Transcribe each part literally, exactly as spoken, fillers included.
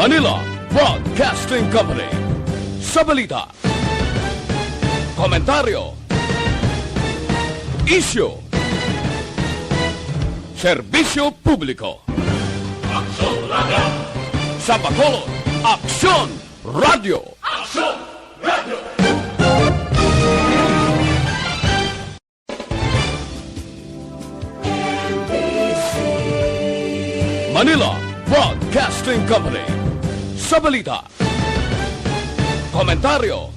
Manila Broadcasting Company. Sa balita, komentaryo, isyu, serbisyo publiko. Aksyon Radio. Sa Bacolod, Aksyon Radio. Aksyon Radio. Manila Broadcasting Company. Sa balita, komentaryo,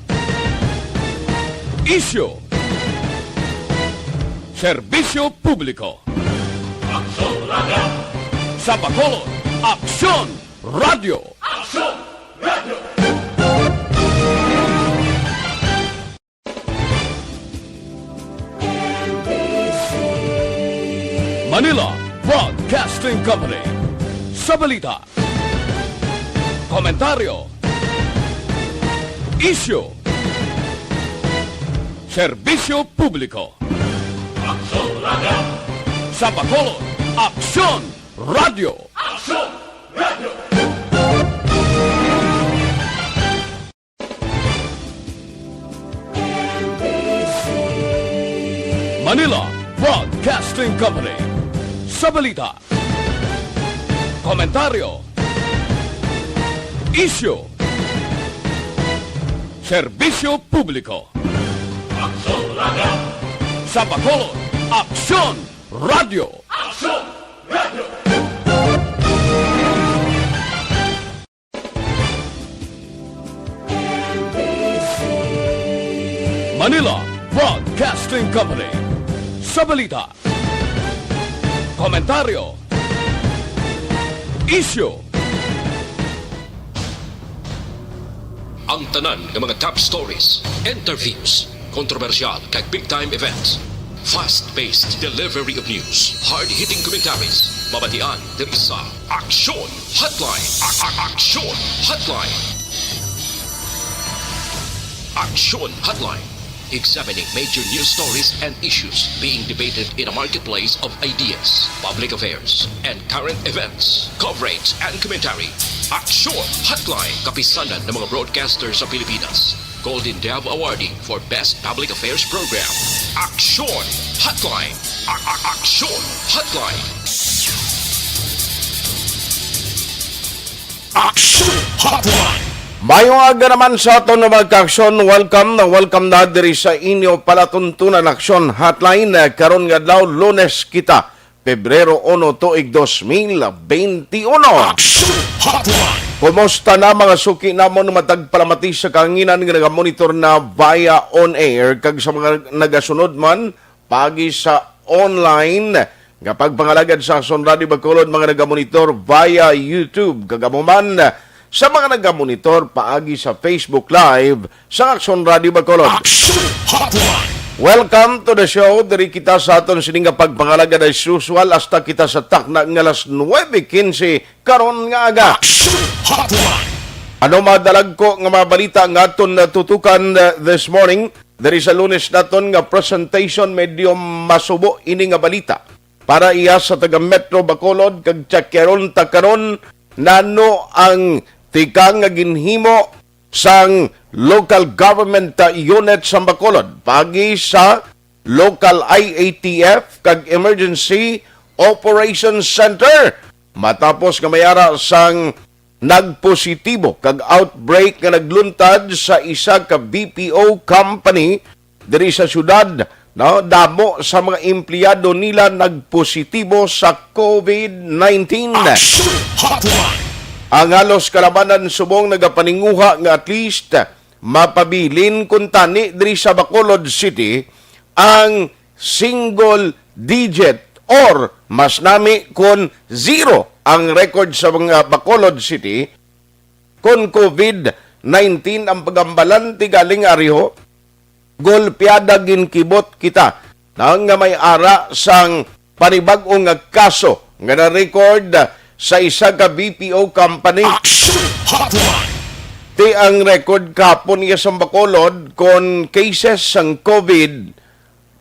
isyu, serbisyo publiko. Aksyon Radio. Sa Bacolod, Aksyon Radio. Aksyon Radio. Manila Broadcasting Company. Sa balita, komentaryo, isyu, serbisyo publiko. Aksyon Radio. Sa Bacolod, Aksyon Radio. Aksyon Radio. Manila Broadcasting Company. Sa balita, komentaryo, isyu, serbisyo publiko. Aksyon Radio. Sa Bacolod, Aksyon Radio. Aksyon Radio. Manila Broadcasting Company. Sa balita, komentaryo, isyu, ang tanan nga mga top stories, interviews, kontrobersyal kag big time events. Fast-paced delivery of news, hard-hitting commentaries, mabatian diri sa Aksyon Hotline. A- a- Aksyon Hotline. Aksyon Hotline. Examining major news stories and issues being debated in a marketplace of ideas, public affairs, and current events. Coverage and commentary. Aksyon Hotline. Kapisanan ng mga broadcaster sa Pilipinas. Golden Dove Awardee for Best Public Affairs Program. Aksyon Hotline. A- a- Aksyon Hotline. Aksyon Hotline. Maayong aga naman sa aton nga mga kaaksyon. Welcome na welcome na diri sa inyo palatuntunan, Aksyon Hotline. Eh, karon nga adlaw, Lunes kita, Pebrero uno, tuig dos mil benti uno. Aksyon Hotline. Kumusta na, mga suki namon, matag palamati sa kahanginan nga nagamonitor na via on air, kag sa mga nagasunod man paagi sa online nga pagpangalagad sa Aksyon Radio Bacolod, mga nagamonitor via YouTube, kag amo man sa mga nagamonitor paagi sa Facebook Live sa Aksyon Radio Bacolod. Aksyon Hotline. Welcome to the show. Diri kita sa aton sini nga pagpangalagad as usual, hasta kita sa takna nga alas nuebe quince karon nga aga. Aksyon Hotline. Ano madalagko nga mga balita nga aton natutukan, uh, this morning? Diri sa Lunes naton nga presentation, medyo masubo ini nga balita para iya sa taga Metro Bacolod, kag tyakeron ta karon nano ang tikang nga ginhimo sang local government, uh, unit sa Bacolod paagi sa local I A T F kag Emergency Operations Center, matapos nga may ara sang nagpositibo kag outbreak nga nagluntad sa isa ka B P O company diri sa syudad, no? Damo sa mga empleyado nila nagpositibo sa COVID nineteen. Action Hotline. Ang halos kalabanan subong nagapaninguha nga at least mapabilin kuntani diri sa Bacolod City ang single digit or mas nami kon zero ang record sa mga Bacolod City kon COVID nineteen ang pagambalan. Ti galing ariho, golpeada ginkibot kita na nga may ara sang panibag-o nga kaso nga na-record sa isa ka B P O company. Action Hotline. Ti ang record kahapon iya sa Bacolod kon cases sang COVID,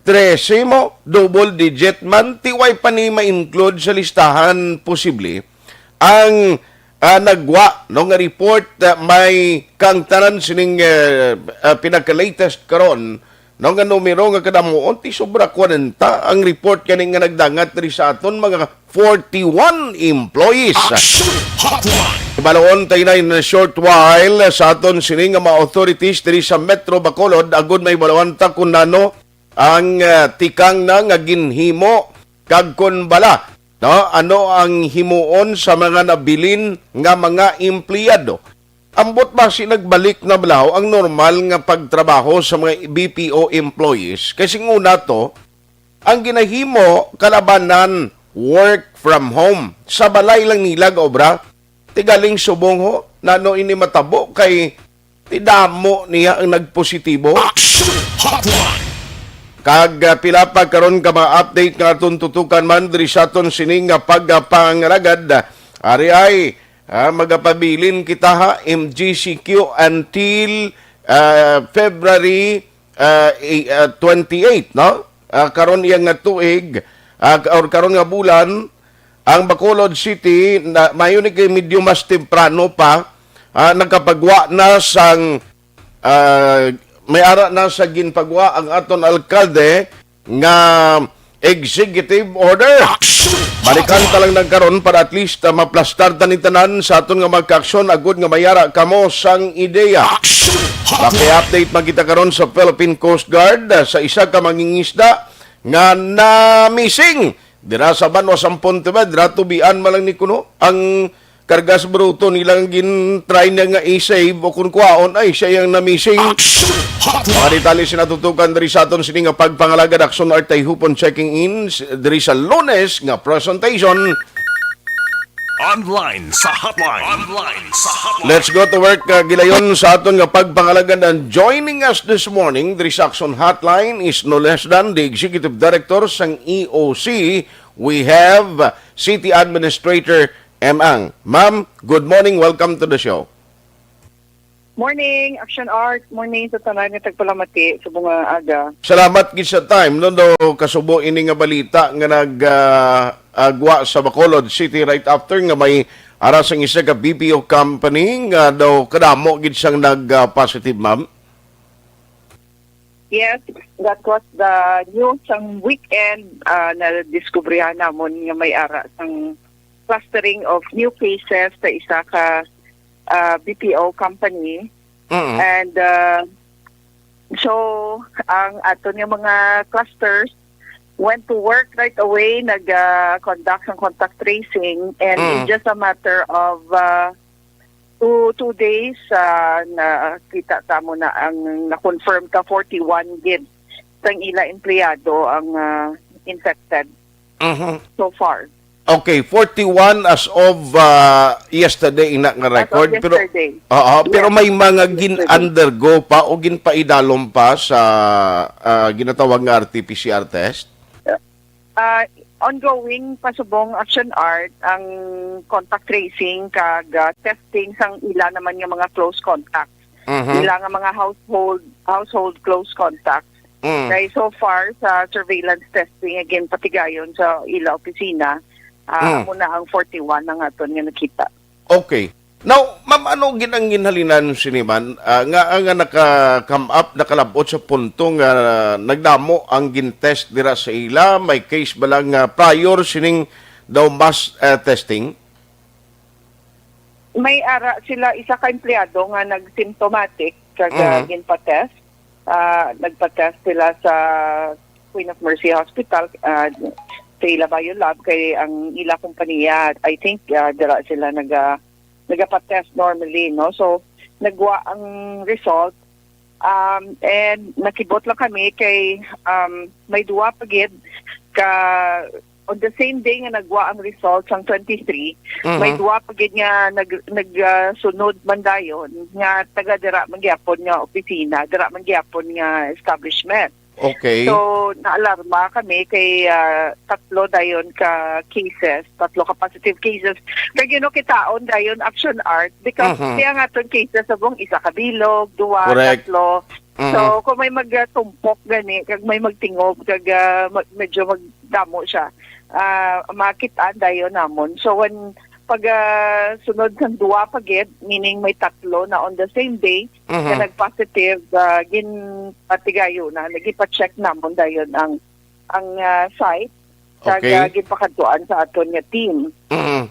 trese mo, double digit man, ti way pa ni ma-include sa listahan posible ang ah, nagwa, no, nga report, ah, may kang tanan sining, eh, ah, pinaka-latest karon, no, nga numero nga kadamuon, ti sobra kwarenta ang report kani nga nagdangat diri sa aton mga forty-one employees. Action Hotline. Baloon tayo na in a short while sa aton sini nga mga authorities diri sa Metro Bacolod, agud may baloon ta kung nano ang, ah, tikang na nga ginhimo kag kon bala, no, ano ang himuon sa mga nabilin nga mga empleyado. Ambot ba si nagbalik na balaw ang normal nga pagtrabaho sa mga B P O employees? Kay sing una to, ang ginahimo kalabanan work from home. Sa balay lang nila gaobra. Tigaling subong ho, nano ini matabo kay ti damo niya ang nagpositibo. Action Hotline. Kag, ah, pila pa karon ka mga update nga aton tutukan man diri sa aton sini nga pagpangalagad. Ari ay, ah, magapabilin kita ha, M G C Q until, ah, February, ah, i-, ah, twenty-eight, no? Ah, karon iya nga tuig, ah, or karon nga bulan, ang Bacolod City na mayo ni kay medyo mas temprano pa, ah, nakapagwa na sang, ah, may ara na sa ginpagwa ang aton alkalde nga executive order. Action! Balikan ta lang nagkaron para at least, ah, maplastar ta ni tanan sa aton nga magkaaksyon agud nga mayara kamo sang ideya. Action! Maki-update man kita karon sa Philippine Coast Guard, ah, sa isa ka mangingisda nga na-missing dira sa Banwa Sampon Tibet, dira tubian man lang ni kuno ang kargas bruto nilang gin-try na nga i-save o kung kwaon ay siya yang na-missing. Action Hotline! Mga detalye sinatutukan diri sa aton sini nga pagpangalagad. Action Art Tayhupon checking in s-, diri sa Lunes nga presentation. Online sa hotline. Online sa hotline. Let's go to work, uh, gilayon sa aton nga pagpangalagad. And joining us this morning diri sa Action Hotline is no less than the Executive Director sang E O C. We have, uh, City Administrator M Ang. Ma'am, good morning. Welcome to the show. Morning, Action Art. Morning sa tanan nga tagpalamati sa bunga aga. Salamat gid sa time, no, do kasubo ini nga balita nga nag, ah, agwa sa Bacolod City right after nga may ara sang isa ka B P O company nga daw kadamo gid sang nag, ah, positive, ma'am. Yes, that was the news sang weekend. Ah, nadiskubrihan namon nga may ara sang clustering of new cases sa isa ka, ah, B P O company. Mm. And, uh, so, ang aton nga mga clusters went to work right away, nag, uh, conduct ng contact tracing, and in Mm. just a matter of, uh, two, two days, uh, nakita ta mo na ang na-confirm ka forty-one gid sang ila empleyado ang, uh, infected Mhm. so far. Okay, forty-one as of, ah, yesterday, ina nga As of record. Pero, yesterday. Oo, pero Yes. may mga Yesterday. gin-undergo pa o ginpaidalom pa sa, ah, ginatawag nga R T P C R test? Ah, ongoing pa subong, Action Art, ang contact tracing kag, ah, testing sang ila naman nga mga close contacts. Mhm. Ila nga mga household, household close contacts. Mm. Kay so far, sa surveillance testing, again, patigayon sa ila opisina, ah, Mm. amo na ang forty-one ang aton nga nakita. Okay. Now, ma'am, ano gid ang ginhalinan sini man, ah, nga, nga naka-come up, nakalab-ot sa punto nga nagdamo ang gin-test dira sa ila? May case ba lang nga prior sining daw mass, eh, testing? May ara sila isa ka empleyado nga nag-symptomatic kag, ah, Mhm. ginpa-test. Ah, nagpa-test sila sa Queen of Mercy Hospital, ah, sa ila biolab kay ang ila kompanya, I think, ah, dira sila naga-, nagapa-test normally, no? So, nagwa ang result. Um, and nakibot lang kami kay, um, may duwa pa gid ka, on the same day nga nagwa ang result sang twenty-three, Mhm. may duwa pa gid nga nag-, nag-, ah, sunod man dayon nga taga dira man gyapon nga opisina, dira man gyapon nga establishment. Okay. So, naalarma kami kay, ah, tatlo dayon ka cases, tatlo ka positive cases. Kag, you know, kitaon dayon, Action Art, because Mhm. kaya nga ton cases subong isa ka bilog, duwa, Correct. tatlo. Mhm. So, kung may magtumpok gani, kag may magtingob, kag, ah, mag-, medyo magdamo siya, ah, makit-an dayon namon. So, when pag, ah, sunod sang duwa pa gid, meaning may tatlo na on the same day nga Mhm. nag-positive, ah, ginpatigayo na, nagipa-check namon dayon ang, ang, ah, site, kag, Okay. ah, ginpakadtuan sa aton nga team. Mhm.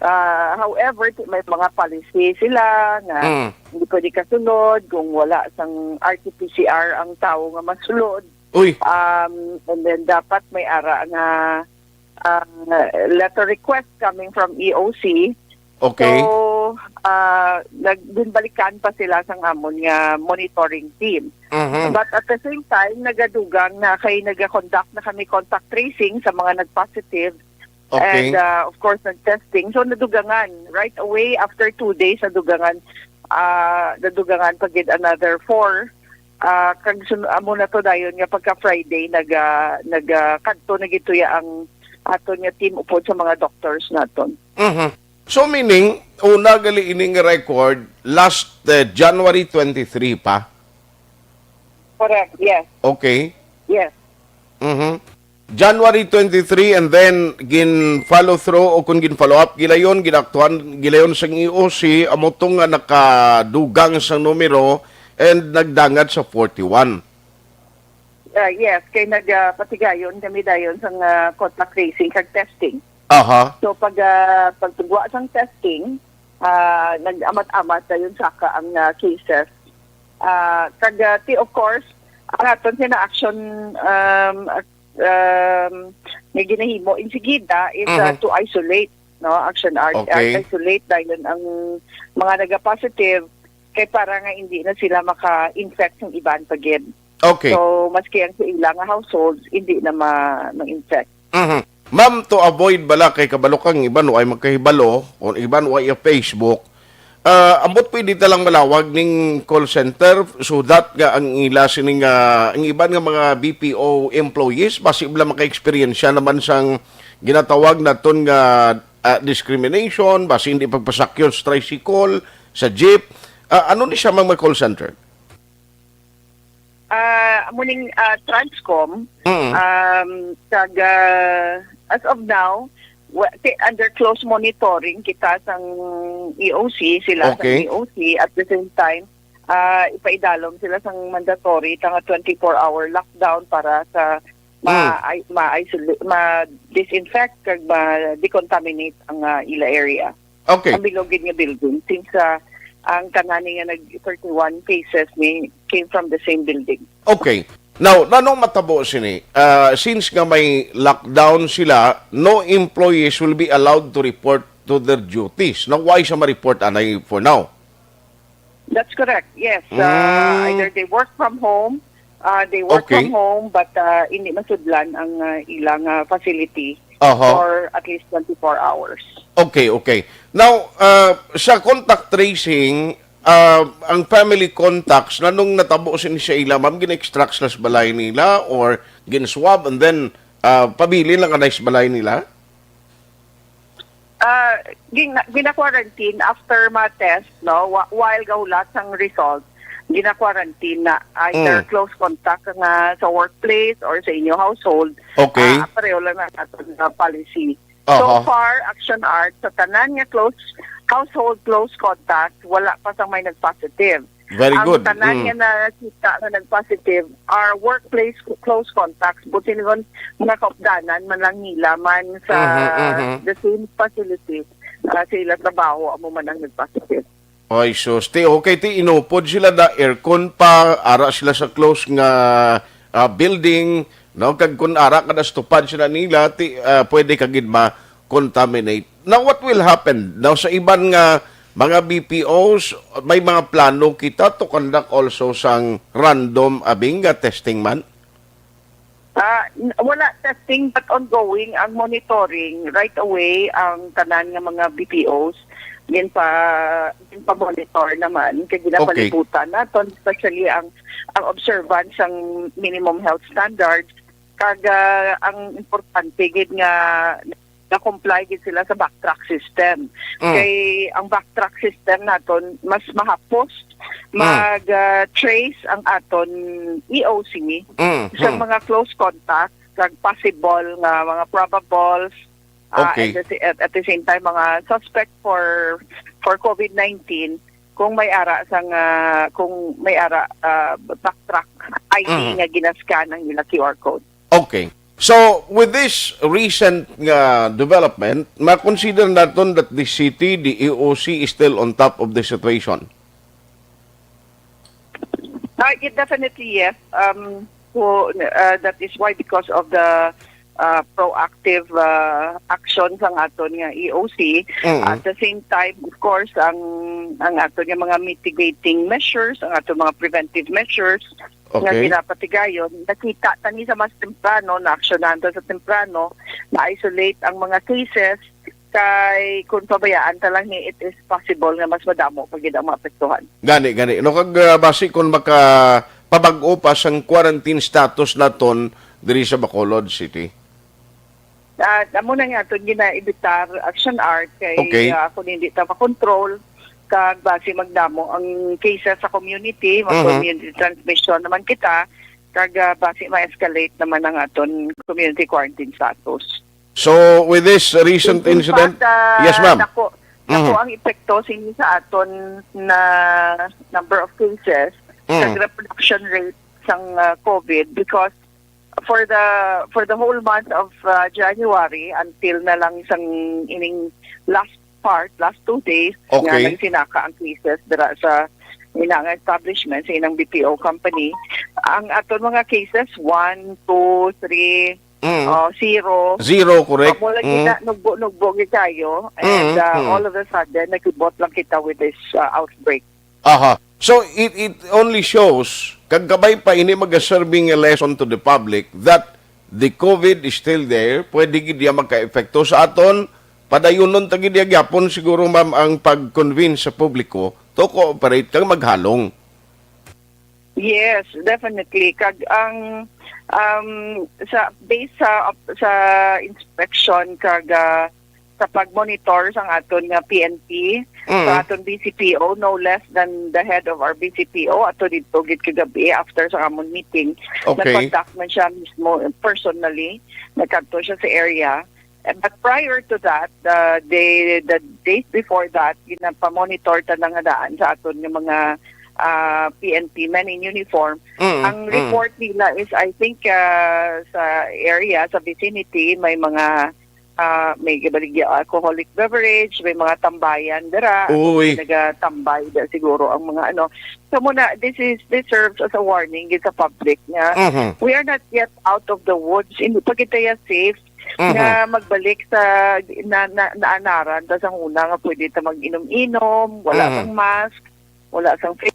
Ah, however, ti-, may mga policy sila nga Mm. hindi pwede kasunod kung wala sang R T P C R ang tawo nga masulod. Uy. Um, and then dapat may ara nga, ah, letter request coming from E O C. Okay. So, ah, nag-, ginbalikan pa sila sang amon nga monitoring team. Mhm. But at the same time, nagadugang na kay naga-conduct na kami contact tracing sa mga nag-positive. Okay. And, uh, of course, nag-testing. So, nadugangan. Right away, after two days, nadugangan, ah, nadugangan pa gid another four. Ah, kag sun-, amo na to dayon nga pagka Friday, nag, ah, nag, ah, kadto na gid tuya ang aton nga team upod sa mga doctors naton. Mhm. So, meaning, una gali ini nga record, last, eh, January twenty-three pa? Correct, yes. Okay. Yes. Mhm. January twenty-three, and then gin-follow through o kung gin-follow up, gilayon, ginaktuhan, gilayon sang E O C, amo to nga nakadugang sang numero and nagdangat sa forty-one. Ah, yes, kay nag, ah, patigayon kami dayon sang, ah, contact tracing kag testing. Aha. So, pag, ah, pagtugwa sang testing, ah, nag-amat-amat dayon saka ang, ah, cases. Ah, kag, ah, ti-, of course, ang aton sina action, um, um, nga ginahimo insigida is, ah, Mhm. to isolate, no? Action art, Okay. isolate dayon ang mga naga-positive kay para nga hindi na sila maka-infect ng iban pa gid. Okay. So, maski ang sa ila nga households, hindi na ma-, ma-infect. Mhm. Ma'am, to avoid bala kay kabalo kang iban wa ay magkahibalo, o iban wa ay Facebook, ah, ambot pwede ta lang malawag ning call center so that nga ang ila sining, ah, ang iban nga mga B P O employees, basi bala maka-eksperyensya naman sang ginatawag naton nga, ah, discrimination, basi hindi pagpasakyon sa tricycle, sa jeep. Ah, ano ni siya, ma'am, nga call center? Ah, amo ning, ah, Transcom, Mm. um, kag, ah, as of now, wa-, ti-, under close monitoring kita sang E O C, sila sang Okay. E O C. At the same time, ah, ipaidalom sila sang mandatory ta nga twenty-four hour lockdown para sa ma-, Mm. ay-, ma-isolate, ma-disinfect kag ma-decontaminate ang, ah, ila area. Okay. Ang bilog gid nga building, since, ah, ang tanan nga nag thirty-one cases ni came from the same building. Okay. Now, nanong matabo sini? Ah, since nga may lockdown sila, no employees will be allowed to report to their duties. Now, why siya ma-report anay for now? That's correct, yes. Ah, Mm. Either they work from home, ah, they work Okay. from home, but, ah, hindi masudlan ang, ah, ilang, ah, facility Aha. for at least twenty-four hours. Okay, okay. Now, ah, sa contact tracing, ah, ang family contacts, nanong natabo sini sa ila, ma'am, gin-extract sila sa balay nila or gin-swab and then, ah, pabilin lang anay sa balay nila? Ah, gin-, gina-quarantine after ma-test, no? Wa-, while gahulat sang result, gina-quarantine na either Mm. close contact nga sa workplace or sa inyo household. Okay. Ah, pareho lang na aton nga policy. So Aha. far, Action Art, sa tanan nga close, household close contact, wala pa sang may nag-positive. Very Ang good. tanan Mm. nga nakita nga nag-positive are workplace close contacts. Buti nun, mga kaupdanan man lang nila man sa Mhm, mhm. the same facility, ah, sa ila trabaho, amo man ang nag-positive. Ay, sus. Ti, okay, ti, inupod sila da aircon pa, ara sila sa close nga, ah, building, no? Kag kun ara ka na sa tupad sila nila, ti, ah, pwede ka gid ma-contaminate. Now, what will happen? Now, sa iban nga mga B P Os, may mga plano kita to conduct also sang random abing nga testing man? Ah, n-, wala testing but ongoing ang monitoring. Right away, ang tanan nga mga B P Os, ginpa-, ginpa-monitor naman, kay Okay. ginapalibutan naton, especially ang, ang observance sang minimum health standards. Kag, ah, ang importante gid nga na-comply gid sila sa backtrack system. Mm. Kay ang backtrack system naton mas mahapos Mm. mag, ah, trace ang aton E O C Mm, sa mm. mga close contact kag possible nga mga probables, Ah, Okay. at the sa-, at, at the same time, mga suspect for, for COVID nineteen, kung may ara sang, ah, kung may ara, ah, backtrack I D Mhm. nga ginascan ang ila Q R code. Okay. So, with this recent nga development, ma-consider naton that the city, the E O C is still on top of the situation. Ah, yeah, definitely, yes. Um, so, uh, that is why, because of the, uh, proactive, uh, action sang aton nga E O C, Mm. at the same time, of course, ang, ang aton nga mga mitigating measures, ang aton mga preventive measures nga Okay. ginapatigayon, nakita ta ni sa mas temprano, naaksyonan ta sa temprano, na-isolate ang mga cases, kay kung pabayaan ta lang ni, it is possible nga mas madamo pa gid ang maapektuhan. Gani, gani. No, kag, ah, basi kung makapabag-o pa sang quarantine status naton diri sa Bacolod City. Ah, amo na nga aton ginaevitar, Action Art, kay, Okay. ah, kung hindi ta makontrol, kag basi magdamo ang cases sa community, mag Mhm. community transmission naman kita, kag, ah, basi ma-escalate naman ang aton community quarantine status. So, with this recent In, in incident, fact, ah, yes, ma'am. dako, dako Mhm. ang epekto sini sa aton na number of cases, Mm. sa reproduction rate sang, ah, COVID, because for the, for the whole month of, ah, January until na lang sang ining last part, last two days, nga Okay. nagsinaka ang cases dira sa ina nga establishment, sa inang B P O company, ang aton mga cases, one, two, three, Mm. oh, zero. Zero, correct. Amo lagi Mm. na, nugbo-nugbo gid kayo, and, Mm, ah, mm. all of a sudden, nakibot lang kita with this, ah, outbreak. Aha. So, it, it only shows, kag kabay pa ini magaserve nga lesson to the public that the COVID is still there, pwede gid iya magka-epekto sa aton, padayunon ta gid iya gyapon siguro, ma'am, ang pag-convince sa publiko to cooperate kag maghalong. Yes, definitely. Kag ang, um, sa, based sa, sa inspection kag, ah, sa pag-monitor sang aton nga P N P, Mm. sa aton B C P O, no less than the head of our B C P O, ato didto gid kagabi after sa amon meeting. Okay. Nag-contact man siya mismo personally, nagkadto siya sa area. Eh, but prior to that, the, the, the days before that, ginapamonitor ta na nga daan sa aton nga mga, ah, P N P men in uniform. Mm, Ang mm. report nila is, I think, ah, sa area, sa vicinity, may mga, ah, may gibaligya alcoholic beverage, may mga tambayan dira. Uy. Nagatambay da siguro ang mga ano. So muna, this is, this serves as a warning gid sa public nga Mhm. we are not yet out of the woods. Hindi pa kita ya safe Mhm. nga magbalik sa na, na, naanaran ta sang una nga pwede ta mag-inom-inom, wala Mhm. sang mask, wala sang face.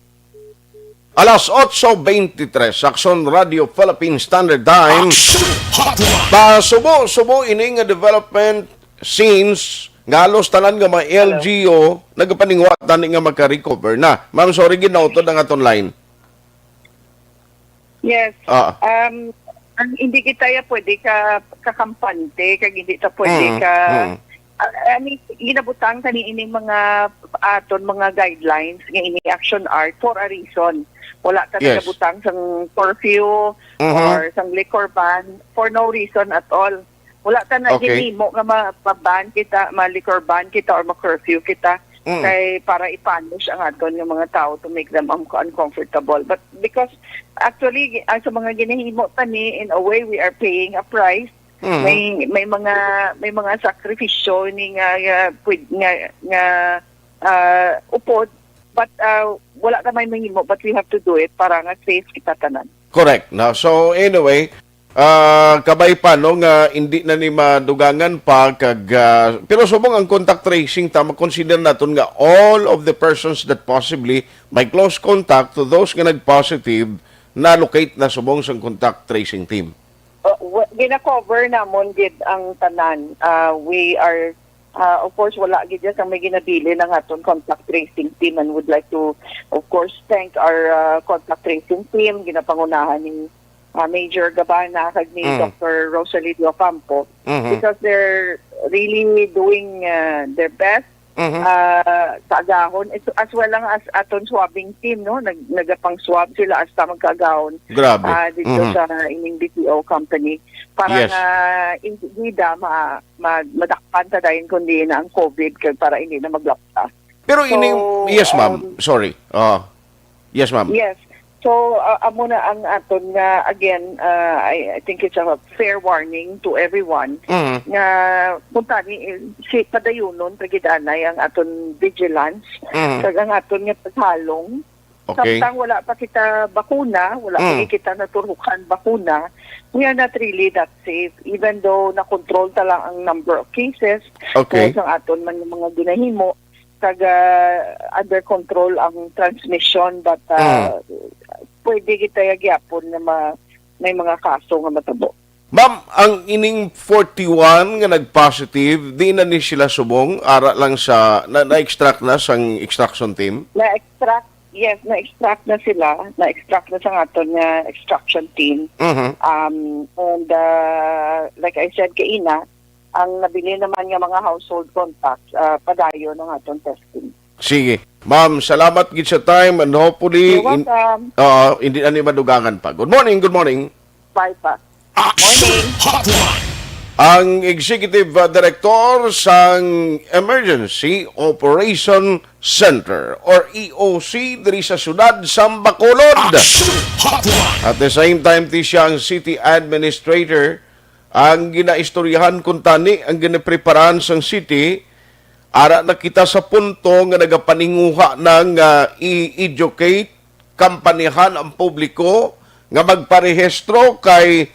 Alas otso beintitres, Aksyon Radio Philippine Standard Time. Aksyon Hotline. Pasubo-subo ini nga development since nga halos tanan nga mga Hello. L G U nagapaningwa tani nga maka-recover na. Ma'am, sorry, ginautod ang aton line. Yes. Ah. Um, ang, hindi kita ya pwede ka, kakampante, kag hindi ta pwede Mm, ka, mm. ah, I mean, ginabutang ta ni ining mga aton mga guidelines nga ini Action Art for a reason. Wala ta Yes. nagabutang sang curfew Mhm. or sang liquor ban for no reason at all. Wala ta na Okay. ginhimo nga ma-, ma-ban kita, ma-liquor ban kita, or ma-curfew kita Mm. kay para i-punish ang aton nga mga tao to make them un-, uncomfortable. But because actually, gi-, ang sa mga ginahimo ta ni, in a way, we are paying a price. Mm. May, may mga, may mga sakripisyo ni nga, nga, pwed-, nga, nga, ah, upod. But, ah, wala ta may mahimo, but we have to do it para nga safe kita tanan. Correct. No? So, anyway, ah, kabay pa, no, nga hindi na ni madugangan pa kag, ah, pero subong ang contact tracing ta, ma-consider naton nga all of the persons that possibly may close contact to those nga nag-positive na-locate na subong sang contact tracing team. Uh, wa-, gina-cover namon gid ang tanan. Uh, we are, uh, of course, wala gid ya sang may ginabilin ang aton contact tracing team, and would like to, of course, thank our, uh, contact tracing team, ginapangunahan ni, uh, Major Gabana kag ni Mm. Doctor Rosalie Ocampo, Mhm. because they're really doing, uh, their best Mhm. ah, sa agahon, as, as well lang as aton swabbing team, no? Nag-, nagapang-swab sila hasta magkaagahon, Grabe. ah, dito Mhm. sa ining B P O company. Para Yes. nga, hindi da ma-, ma-, madakpan ta dayon kundi na ang COVID kay para hindi na maglapta. Pero So, ining, yes, ma'am. um, Sorry. Ah. Yes, ma'am. Yes. So, ah, amo na ang aton nga, again, ah, I, I think it's a fair warning to everyone Mhm. nga kung tani, eh, si padayunon, pagidanay ang aton vigilance, Mhm. kag ang aton nga paghalong. Okay. Samtang wala pa kita bakuna, wala pa Mm. kita naturhukan bakuna, we are not really that safe, even though na-control ta lang ang number of cases, Okay. dahil sa aton man nga mga ginahimo, kag, ah, under control ang transmission, but, ah, Mm. pwede kita gyapon nga ma-, may mga kaso nga matabo. Ma'am, ang ining forty-one nga nag-positive, di na ni sila subong, ara lang sa, na, na-extract na sang extraction team? Na-extract, yes, na-extract na sila. Na-extract na sa aton nga extraction team. Mhm. Um, and, uh, like I said kaina, ang nabilin naman nga mga household contacts, uh, padayon ang aton testing. Sige. Ma'am, salamat gid sa time and hopefully You're in-, welcome. Oo, hindi na ni madugangan pa. Good morning, good morning. Bye pa. Action Morning. Hotline. Ang Executive, uh, Director sang Emergency Operation Center or E O C diri sa siyudad sa Bacolod. Action Hotline. At the same time, ti siya ang City Administrator. Ang ginaistoryahan kuntani, ang ginapreparahan sang city, ara na kita sa punto nga nagapaninguha na nga i-educate, kampanihan ang publiko nga magparehistro kay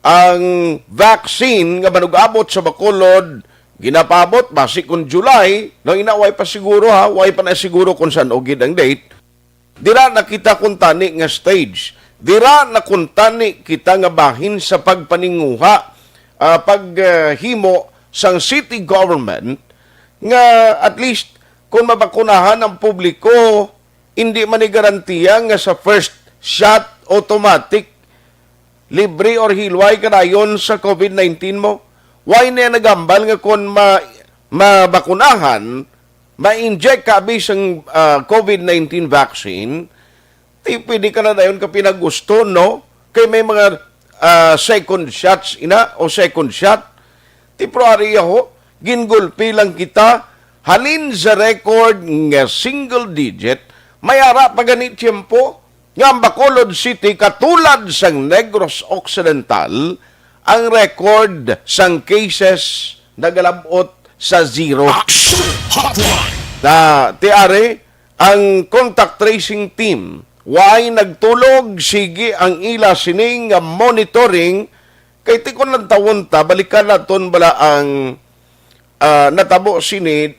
ang vaccine nga manug-abot sa Bacolod ginapaabot basi kung July, no, ina, way pa siguro, ha, way pa na siguro kung san-o gid ang date. Dira na kita kuntani nga stage. Dira na kuntani kita nga bahin sa pagpaninguha, ah, pag, ah, himo sang city government nga at least kung mabakunahan ang publiko, hindi man ni garantiya nga sa first shot automatic libre or hilway kadayon sa COVID nineteen mo. Why niya nagambal nga kon ma-, mabakunahan, ma-inject ka abi sang, ah, COVID nineteen vaccine, ti pwede ka na dayon ka pinagusto, no? Kay may mga, ah, second shots ina o second shot. Ti pero ari ho, gingulpi lang kita, halin sa record nga single digit, may ara pa gani tiyempo nga ang Bacolod City katulad sang Negros Occidental, ang record sang cases nagalab-ot sa zero. Action Hotline. Na, ti ari, ang contact tracing team, way nagtulog, sige ang ila sining nga monitoring, kay ti kon lantawon ta, balikan naton bala ang, ah, natabo sini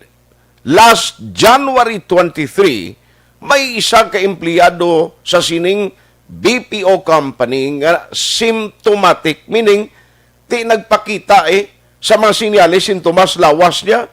last January twenty-three, may isa ka empleyado sa sining B P O company nga symptomatic, meaning, ti nagpakita, eh, sa mga senyales, sintomas, lawas niya,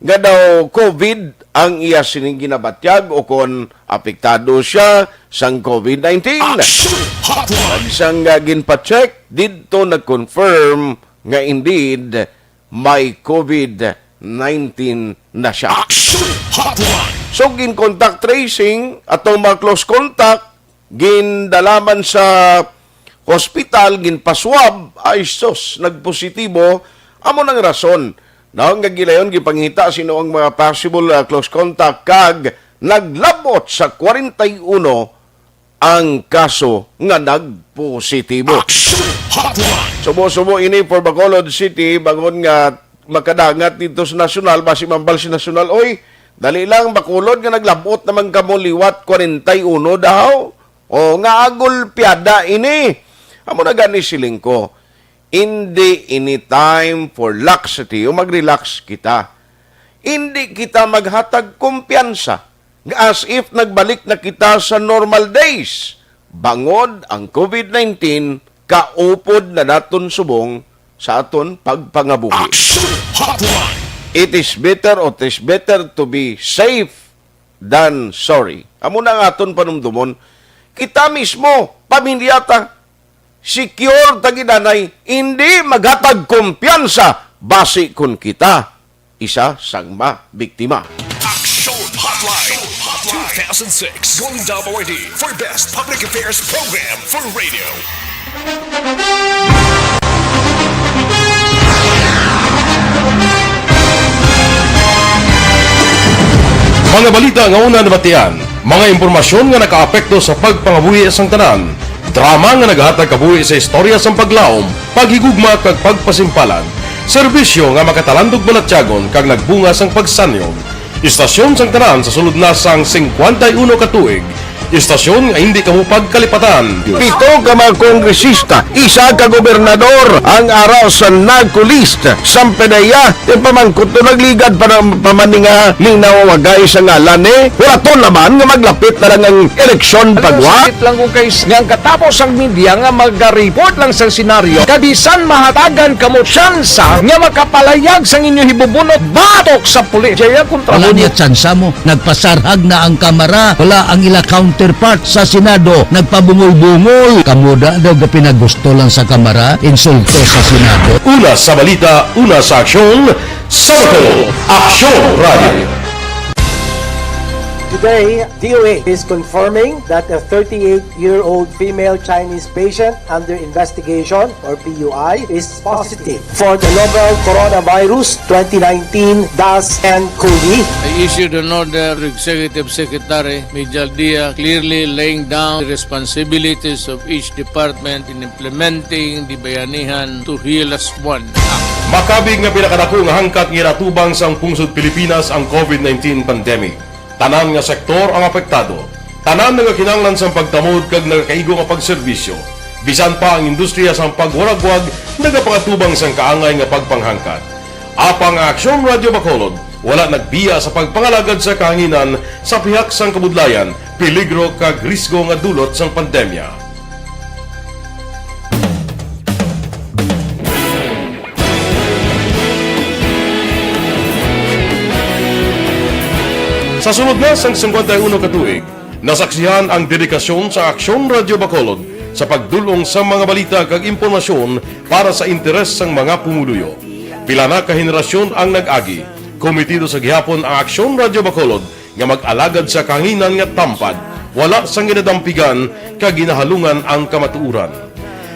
nga daw COVID ang iya sining ginabatyag o kon apektado siya sang COVID nineteen. Action Hotline. Kag sang, ah, ginpa-check, didto nag-confirm nga indeed may COVID nineteen na siya. Action Hotline. So, gin-contact tracing atong mga close contact, gindala man sa hospital, ginpaswab, ay sus, nagpositibo. Amo nang rason, no, nga gilayon gipangita sino ang mga possible, ah, close contact, kag naglabot sa kwarenta y uno ang kaso nga nagpositibo. Action Hotline. Subo-subo ini for Bacolod City, bangod nga makadangat dito sa nasyonal, basi mambal si nasyonal, "Oy, dali lang, Bacolod, nga naglabot naman kamo liwat kwarenta y uno daw. O, nga agulpiada ini." Amo na gani siling ko, hindi ini time for laxity o mag-relax kita. Hindi kita maghatag kumpiyansa nga as if nagbalik na kita sa normal days, bangod ang COVID nineteen kaupod na naton subong sa aton pagpangabuhi. Action Hotline. It is better, or it is better to be safe than sorry. Amo na ang aton panumdumon. Kita mismo, pamilya ta, secure ta gid anay, hindi maghatag kumpiyansa basi kun kita isa sang mabiktima. Action Hotline two thousand six Golden Dome Awardee for Best Public Affairs Program for Radio. Mga balita nga una nabatian, mga impormasyon nga nakaapekto sa pagpangabuhi sang tanan, drama nga naghatag kabuhi sa istorya sang paglaom, paghigugma kag pagpasimpalan, serbisyo nga makatalandog balatyagon kag nagbunga sang pagsanyog. Istasyon sang tanan sa sulod na sang singkwenta y uno ka tuig. Istasyon nga hindi kamo pagkalipatan. Pito ka mga kongresista, isa ka gobernador ang ara sa NAGCO list. Sampedeya, yung pamangkot to nagligad pa ng pamaninga ning nawawagay sa ngalan ni. Wala to naman nga maglapit na lang ang eleksyon pagwa. Sakit lang kung kay nga ang katapos ang media nga maga-report lang sa senaryo, kabisan mahatagan kamo tsansa nga makapalayag sang inyo hibubunot batok sa pulis. Jaya kontra Wala mo niya tsansa mo. Nagpasarhag na ang Kamara. Wala ang ila counterpart sa Senado. Nagpabungol-bungol. Kamo da daw gapinagusto lang sa Kamara. Insulto sa Senado. Una sa balita, una sa aksyon, sa Bacolod, Aksyon Radio. Today, D O A is confirming that a thirty-eight-year-old female Chinese patient under investigation, or P U I, is positive for the novel coronavirus twenty nineteen dash N COVID. I issued an order to Executive Secretary Mijal Dia, clearly laying down the responsibilities of each department in implementing the Bayanihan to Heal As One Act. Makabig nga pinakadako nga hangkat nga ginatubang sang pungsod Pilipinas ang COVID nineteen pandemic. Tanan nga sektor ang apektado. Tanan nagakinahanglan sang pagtamod kag nagakaigo nga pagserbisyo. Bisan pa ang industriya sang pagwaragwag nagapangatubang sang kaangay nga pagpanghangkat. Apang ang Aksyon Radio Bacolod wala nagbiya sa pagpangalagad sa kahanginan sa pihak sang kabudlayan, peligro kag risgo nga dulot sang pandemya. Sa sulod na sang singkwenta y uno ka tuig, nasaksihan ang dedikasyon sa Aksyon Radio Bacolod sa pagdul-ong sa mga balita kag impormasyon para sa interes sang mga pumuluyo. Pila na ka henerasyon ang nag-agi. Komitido sa gihapon ang Aksyon Radio Bacolod nga mag-alagad sa kahanginan nga tampad, wala sang ginadampigan kag ginahalungan ang kamatuoran.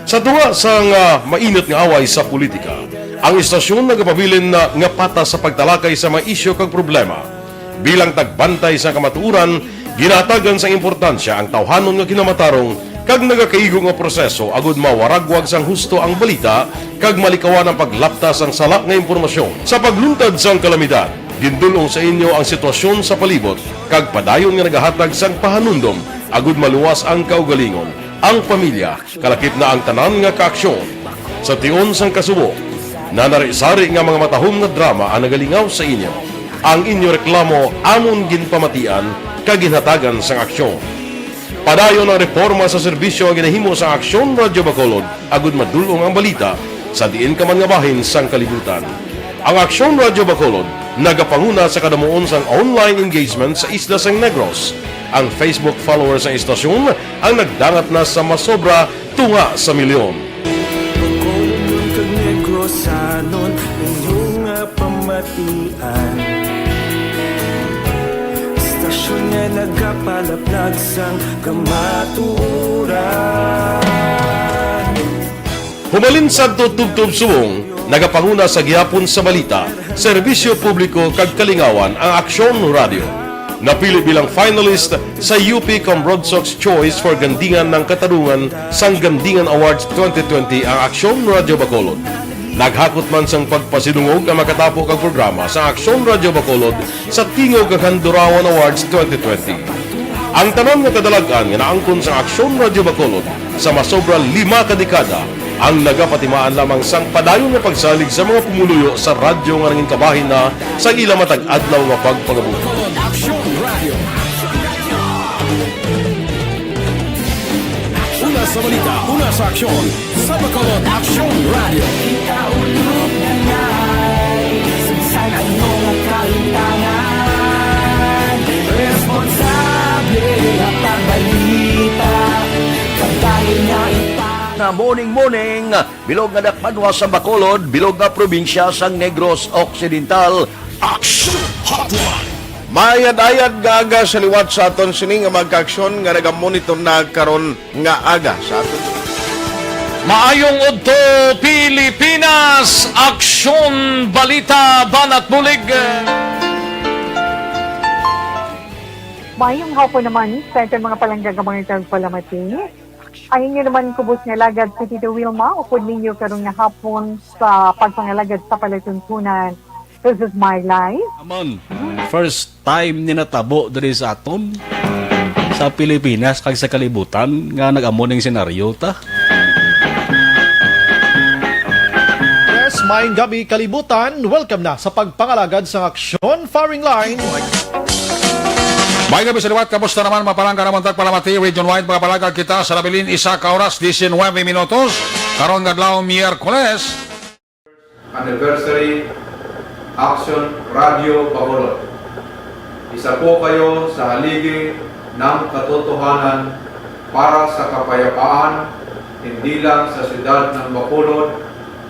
Sa tunga sang, ah, mainit nga away sa politika, ang istasyon nagapabilin na nga patas sa pagtalakay sa mga isyu kag problema. Bilang tagbantay sa kamatuoran, ginahatagan sang importansya ang tawhanon nga kinamatarong kag nagakaigo nga proseso agud mawaragwag sang husto ang balita kag malikawan ang paglapta sang sala nga impormasyon. Sa pagluntad sang kalamidad, gindul-ong sa inyo ang sitwasyon sa palibot kag padayon nga nagahatag sang pahanumdom agud maluwas ang kaugalingon, ang pamilya, kalakip na ang tanan nga kaaksyon. Sa tion sang kasubo, nanari-sari nga mga matahom nga drama ang nagalingaw sa inyo. Ang inyo reklamo amon ginpamatian kag ginhatagan sang aksyon. Padayon ang reporma sa serbisyo nga ginahimo sang Aksyon Radio Bacolod agud madul-ong ang balita sa diin ka man nga bahin sang kalibutan. Ang Aksyon Radio Bacolod nagapanguna sa kadamuon sang online engagement sa isla sang Negros. Ang Facebook followers sang istasyon ang nagdangat na sa masobra tunga sa milyon. Bacolod kag Negrosanon, inyo nga pamatian. Istasyon nga nagapalaplag sang kamatuoran. Humalin sadto tubtob subong, nagapanguna sa gihapon sa balita, serbisyo publiko kag kalingawan ang Aksyon Radio. Napili bilang finalist sa U P Cambronsox Choice for Gandingan ng Katarungan sang Gandingan Awards twenty twenty ang Aksyon Radio Bacolod. Naghakot man sang pagpasidungog ang makatapo kag programa sa Aksyon Radio Bacolod sa Tingog kag Handurawan Awards twenty twenty. Ang tanan nga kadalag-an nga naangkon sang Aksyon Radio Bacolod sa masobra lima ka dekada ang nagapatimaan lamang sang padayon nga pagsalig sa mga pumuluyo sa radyo nga nangin kabahin na sa ila matag adlaw nga pagpangabuhi. Aksyon Radio. Una sa balita, una sa aksyon, sa Bacolod Aksyon Radio. Kita ulog na ngay, sa ano nga kaintangan, responsable at pagbalita, kabayan nga ipang- Na morning, morning, bilog nga dakbanwa sa Bacolod, bilog nga probinsya sang Negros Occidental. Action Hotline. Maayad-ayad nga aga sa liwat sa aton sini nga mga kaaksyon nga nagamonitor na karon nga aga sa aton. Maayong udto, Pilipinas! Aksyon, balita, banat bulig. Maayong hapon naman sa aton mga palangga nga mga tagpalamati. Ang inyo naman kubos nga alagad si Tito Wilma, upod ninyo karon nga hapon sa pagpangalagad sa palatuntunan. This is my life. Amon, first time ni natabo diri sa aton, sa Pilipinas kag sa kalibutan nga nag-amo ning senaryo ta. Yes, maayong gabi, kalibutan. Welcome na sa pagpangalagad sa Aksyon Firing Line. May gabi sa liwat, kamusta naman, mapalangga naman tagpalamati, region wide, mga palangga kita sa nabilin, isa ka oras, diecinuebe minutos, karon nga adlaw, Miyerkules. Anniversary Action Radio Bacolod. Isa po kayo sa haligi ng katotohanan para sa kapayapaan, hindi lang sa siyudad ng Bacolod,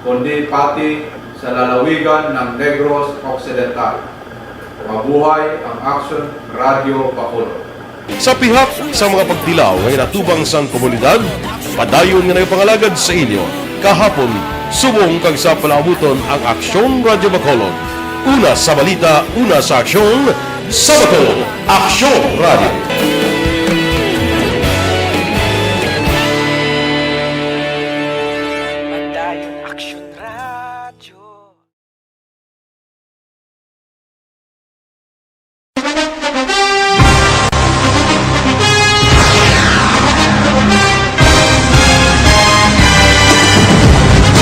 kundi pati sa lalawigan ng Negros Occidental. Mabuhay ang Action Radio Bacolod. Sa pihak sa mga pagtilaw nga ginatubang sang komunidad, padayon nga nagapangalagad sa inyo kahapon, subong kag sa palaabuton ang Aksyon Radyo Bacolod. Una sa balita, una sa aksyon, sa Bacolod, Aksyon Radyo. Padayon Aksyon Radyo.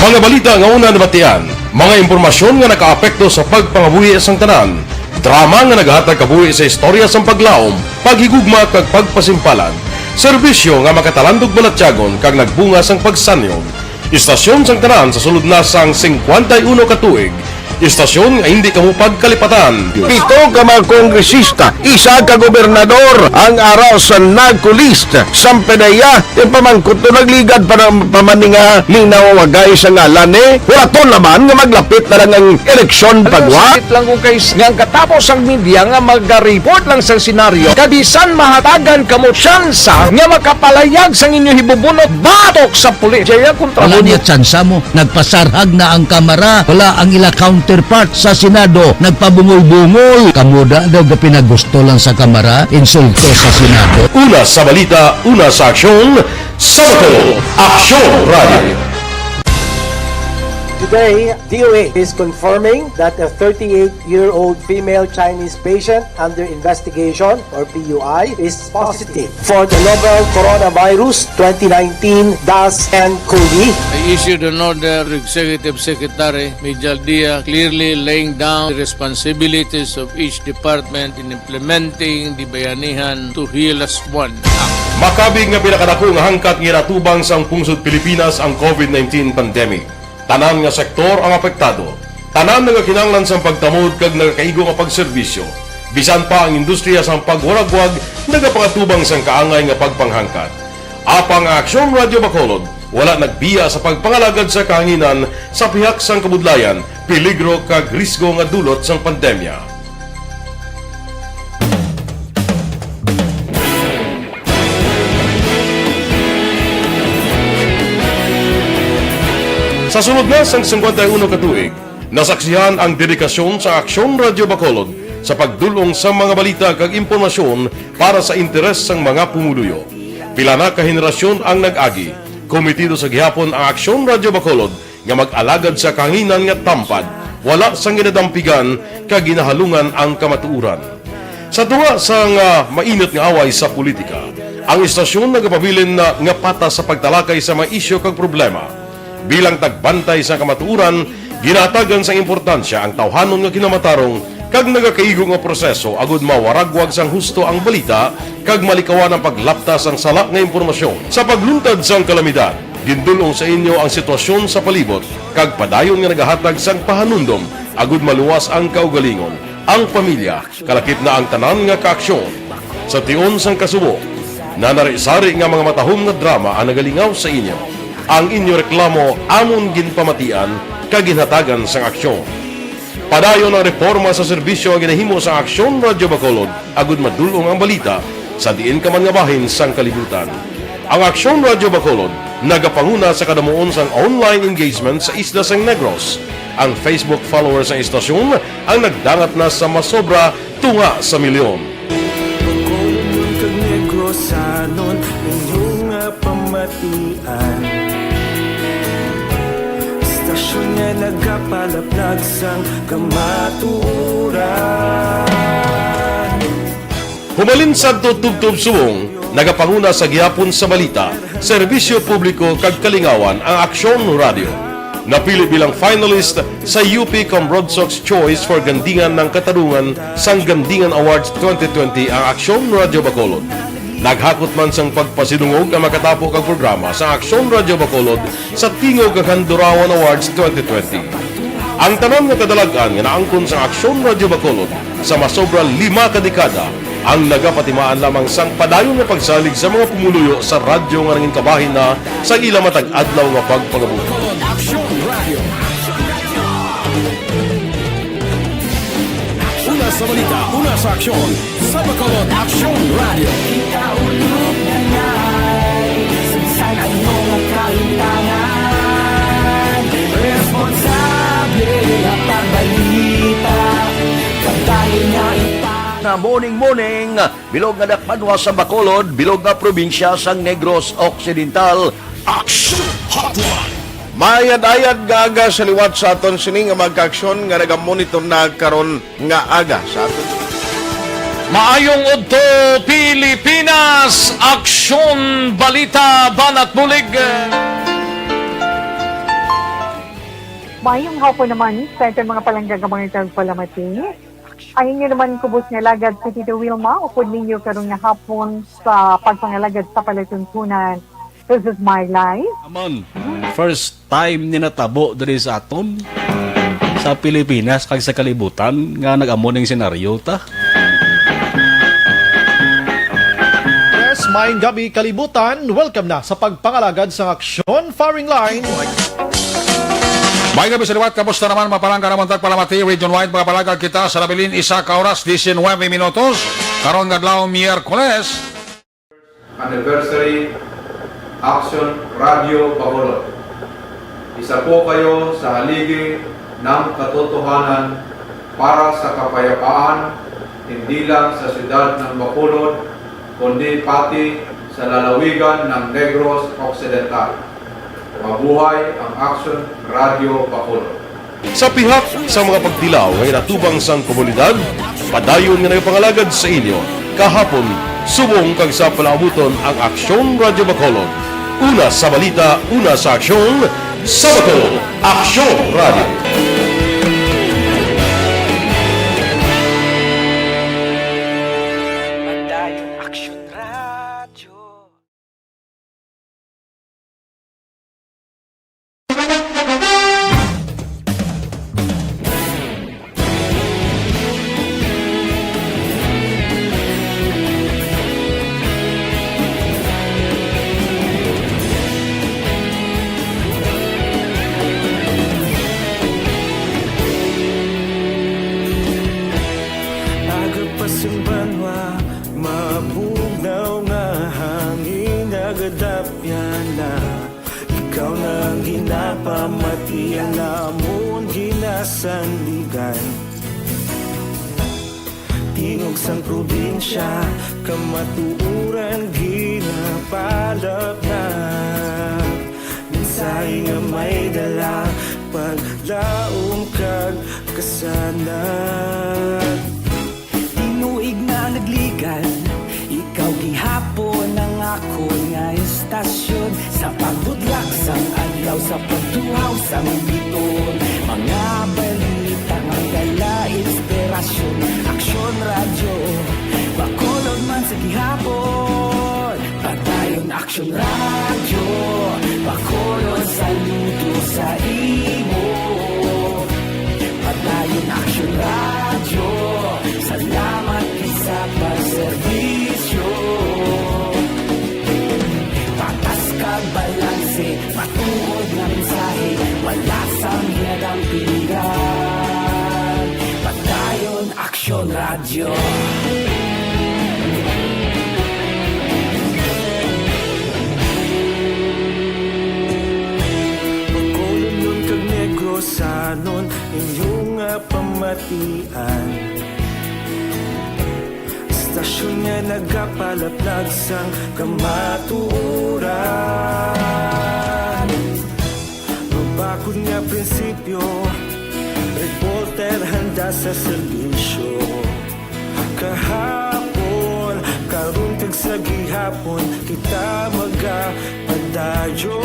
Mga balita nga una nabatian, mga impormasyon nga nakaapekto sa pagpangabuhi sang tanan, drama nga nagahatag kabuhi sa istorya sang paglaom, paghigugma kag pagpasimpalan, serbisyo nga makatalandog balatyagon kag nagbunga sang pagsanyon. Istasyon sang tanan sa sulod na sang singkwenta y uno ka tuig. Istasyon nga hindi kamo pagkalipatan. Pito ka mga kongresista, isa ka gobernador, ang ara sa NACO list. Sampe na iya, yung pamangkot to nagligad pa ng pamaninga, linawagay sa ngalan ni. Wala to naman nga maglapit na lang ang eleksyon pagwa. Sakit lang kung kay nga ang katapos ang media nga magariport lang sa senaryo, kabisan mahatagan kamo tsansa nga makapalayag sang inyo hibubunot batok sa pulis. Jaya kontra. Wala niya tsansa mo. Nagpasarhag na ang Kamara. Wala ang ila counterpart sa Senado. Nagpabungol-bungol. Kamo da daw gapinagusto lang sa Kamara. Insulto sa Senado. Una sa balita, una sa aksyon, sa Bacolod, Aksyon Radio. Today, D O H is confirming that a thirty-eight-year-old female Chinese patient under investigation, or P U I, is positive for the novel coronavirus twenty nineteen dash N cov. I issued an order to Executive Secretary Mijal Dia, clearly laying down the responsibilities of each department in implementing the Bayanihan to Heal As One Act. Makabig nga pinakadako nga hangkat nga ginatubang sang pungsod Pilipinas ang covid nineteen pandemic. Tanan nga sektor ang apektado. Tanan nagakinahanglan sang pagtamod kag nagakaigo nga pagserbisyo. Bisan pa ang industriya sang pagwaragwag nagapangatubang sang kaangay nga pagpanghangkat. Apang ang Aksyon Radyo Bacolod wala nagbiya sa pagpangalagad sa kahanginan sa pihak sang kabudlayan, peligro kag risgo nga dulot sang pandemya. Sa sulod na sang singkwenta y uno ka tuig, nasaksihan ang dedikasyon sa Aksyon Radyo Bacolod sa pagdul-ong sa mga balita kag impormasyon para sa interes sang mga pumuluyo. Pila na ka henerasyon ang nag-agi. Kometido sa gihapon ang Aksyon Radyo Bacolod nga mag-alagad sa kahanginan nga tampad, wala sang ginadampigan kag ginahalungan ang kamatuoran. Sa tunga sang, ah, mainit nga away sa politika, ang istasyon nagapabilin na nga patas sa pagtalakay sa mga isyu kag problema. Bilang tagbantay sa kamatuoran, ginahatagan sang importansya ang tawhanon nga kinamatarong kag nagakaigo nga proseso agud mawaragwag sang husto ang balita kag malikawan ang paglapta sang sala nga impormasyon. Sa pagluntad sang kalamidad, gindul-ong sa inyo ang sitwasyon sa palibot kag padayon nga nagahatag sang pahanumdom agud maluwas ang kaugalingon, ang pamilya, kalakip na ang tanan nga kaaksyon. Sa tion sang kasubo, nanari-sari nga mga matahom nga drama ang nagalingaw sa inyo. Ang inyo reklamo amon ginpamatian kag ginhatagan sang aksyon. Padayon ang reporma sa serbisyo nga ginahimo sa Aksyon Radyo Bacolod, agud madul-ong ang balita sa diin ka man nga bahin sang kalibutan. Ang Aksyon Radyo Bacolod nagapanguna sa kadamuon sang online engagement sa isla sang Negros. Ang Facebook followers sang istasyon ang nagdangat na sa masobra tunga sa milyon. Bacolodnon kag Negrosanon, inyo nga pamatian. Istasyon nga nagapalaplag sang kamatuoran. Humalin sadto tubtob subong, nagapanguna sa gihapon sa balita, serbisyo publiko kag kalingawan ang Aksyon Radyo. Napili bilang finalist sa U P Cambronsox Choice for Gandingan ng Katarungan sang Gandingan Awards twenty twenty ang Aksyon Radyo Bacolod. Naghakot man sang pagpasidungog ang makatapo kag programa sa Aksyon Radyo Bacolod sa Tingog kag Handurawan Awards twenty twenty. Ang tanan nga kadalag-an nga naangkon sang Aksyon Radyo Bacolod sa masobra lima ka dekada ang nagapatimaan lamang sang padayon nga pagsalig sa mga pumuluyo sa radyo nga nangin kabahin na sang ila matag adlaw nga pagpangabuhi. Aksyon Radio. Una sa balita, una sa aksyon, sa Bacolod Aksyon Radio. Kita ulog na ngay, sa bisan ano nga kalimtangan, responsable nga pagbalita, kabahin nga ipa- Na morning, morning, bilog nga dakpanwa sa Bacolod, bilog nga probinsya sang Negros Occidental. Aksyon Hotline. Maayad-ayad nga aga sa liwat sa aton sini nga mga kaaksyon nga nagamonitor na karon nga aga sa aton. Maayong udto, Pilipinas! Aksyon, balita, banat bulig. Maayong hapon naman sa aton mga palangga nga mga tagpalamati. Ang inyo naman kubos nga alagad si Tito Wilma, upod ninyo karon nga hapon sa pagpangalagad sa palatuntunan. This is my life. Amon, first time ni natabo diri sa aton, sa Pilipinas kag sa kalibutan nga nag-amo ning senaryo ta. Yes, maayong gabi, kalibutan. Welcome na sa pagpangalagad sang Aksyon Firing Line. Maayong gabi sa liwat. Kamusta naman, mga palangga namon tagpalamati, region-wide, mga palangga, kita sa nabilin isa ka oras, diecinuebe minutos. Karon nga adlaw, Miyerkules. Anniversary Aksyon Radyo Bacolod. Isa po kayo sa haligi ng katotohanan para sa kapayapaan, hindi lang sa siyudad ng Bacolod, kundi pati sa lalawigan ng Negros Occidental. Mabuhay ang Aksyon Radyo Bacolod. Sa pihak sa mga pagtilaw nga ginatubang sang komunidad, padayon nga nagapangalagad sa inyo kahapon, subong kag sa palaabuton ang Aksyon Radyo Bacolod. Una sa balita, una sa aksyon, sa Bacolod, Aksyon Radyo. Padayon Aksyon Radyo. Aga pa sang banwa, mabugnaw nga hangin nagadapyan na. Ikaw na ang ginapamati, ang amon ginasandigan. Tingog sang probinsya, kamatuoran ginapalapnap. Mensahe nga may dala, paglaom kag kasanag. Tinuig na nagligad, ikaw gihapon ang akon nga istasyon. Sa pagbudlak sang adlaw, sa pagtuhaw sang biton, mga balita nga dala inspirasyon. Aksyon Radyo, Bacolod man sa gihapon. Padayon Aksyon Radyo, Bacolod, saludo sa imo. Padayon Aksyon Radyo, salamat gid sa pagserbisyo. Patas kag balanse, matuod nga mensahe, wala sang ginadampingan. Radyo. Bacolod kag Negrosanon, inyo nga pamatian. Istasyon nga nagapalaplag sang kamatuoran. Mabakod nga prinsipyo, reporter handa sa serbisyo. Kahapon, karon kag sa gihapon, kita magapadayon.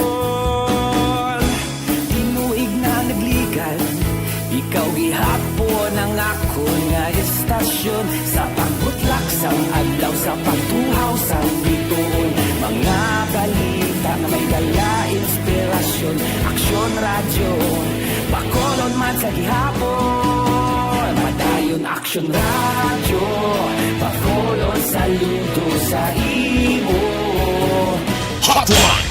Tinuig na nagligan, ikaw gihapon ang akon nga istasyon. Sa pagbutlak sang adlaw, sa pagtuhaw sang bituon, mga balita nga may dala inspirasyon. Aksyon Radyo, Bacolod man sa gihapon. Madayon Aksyon Radyo, Bacolod, saludo sa imo. Hotline.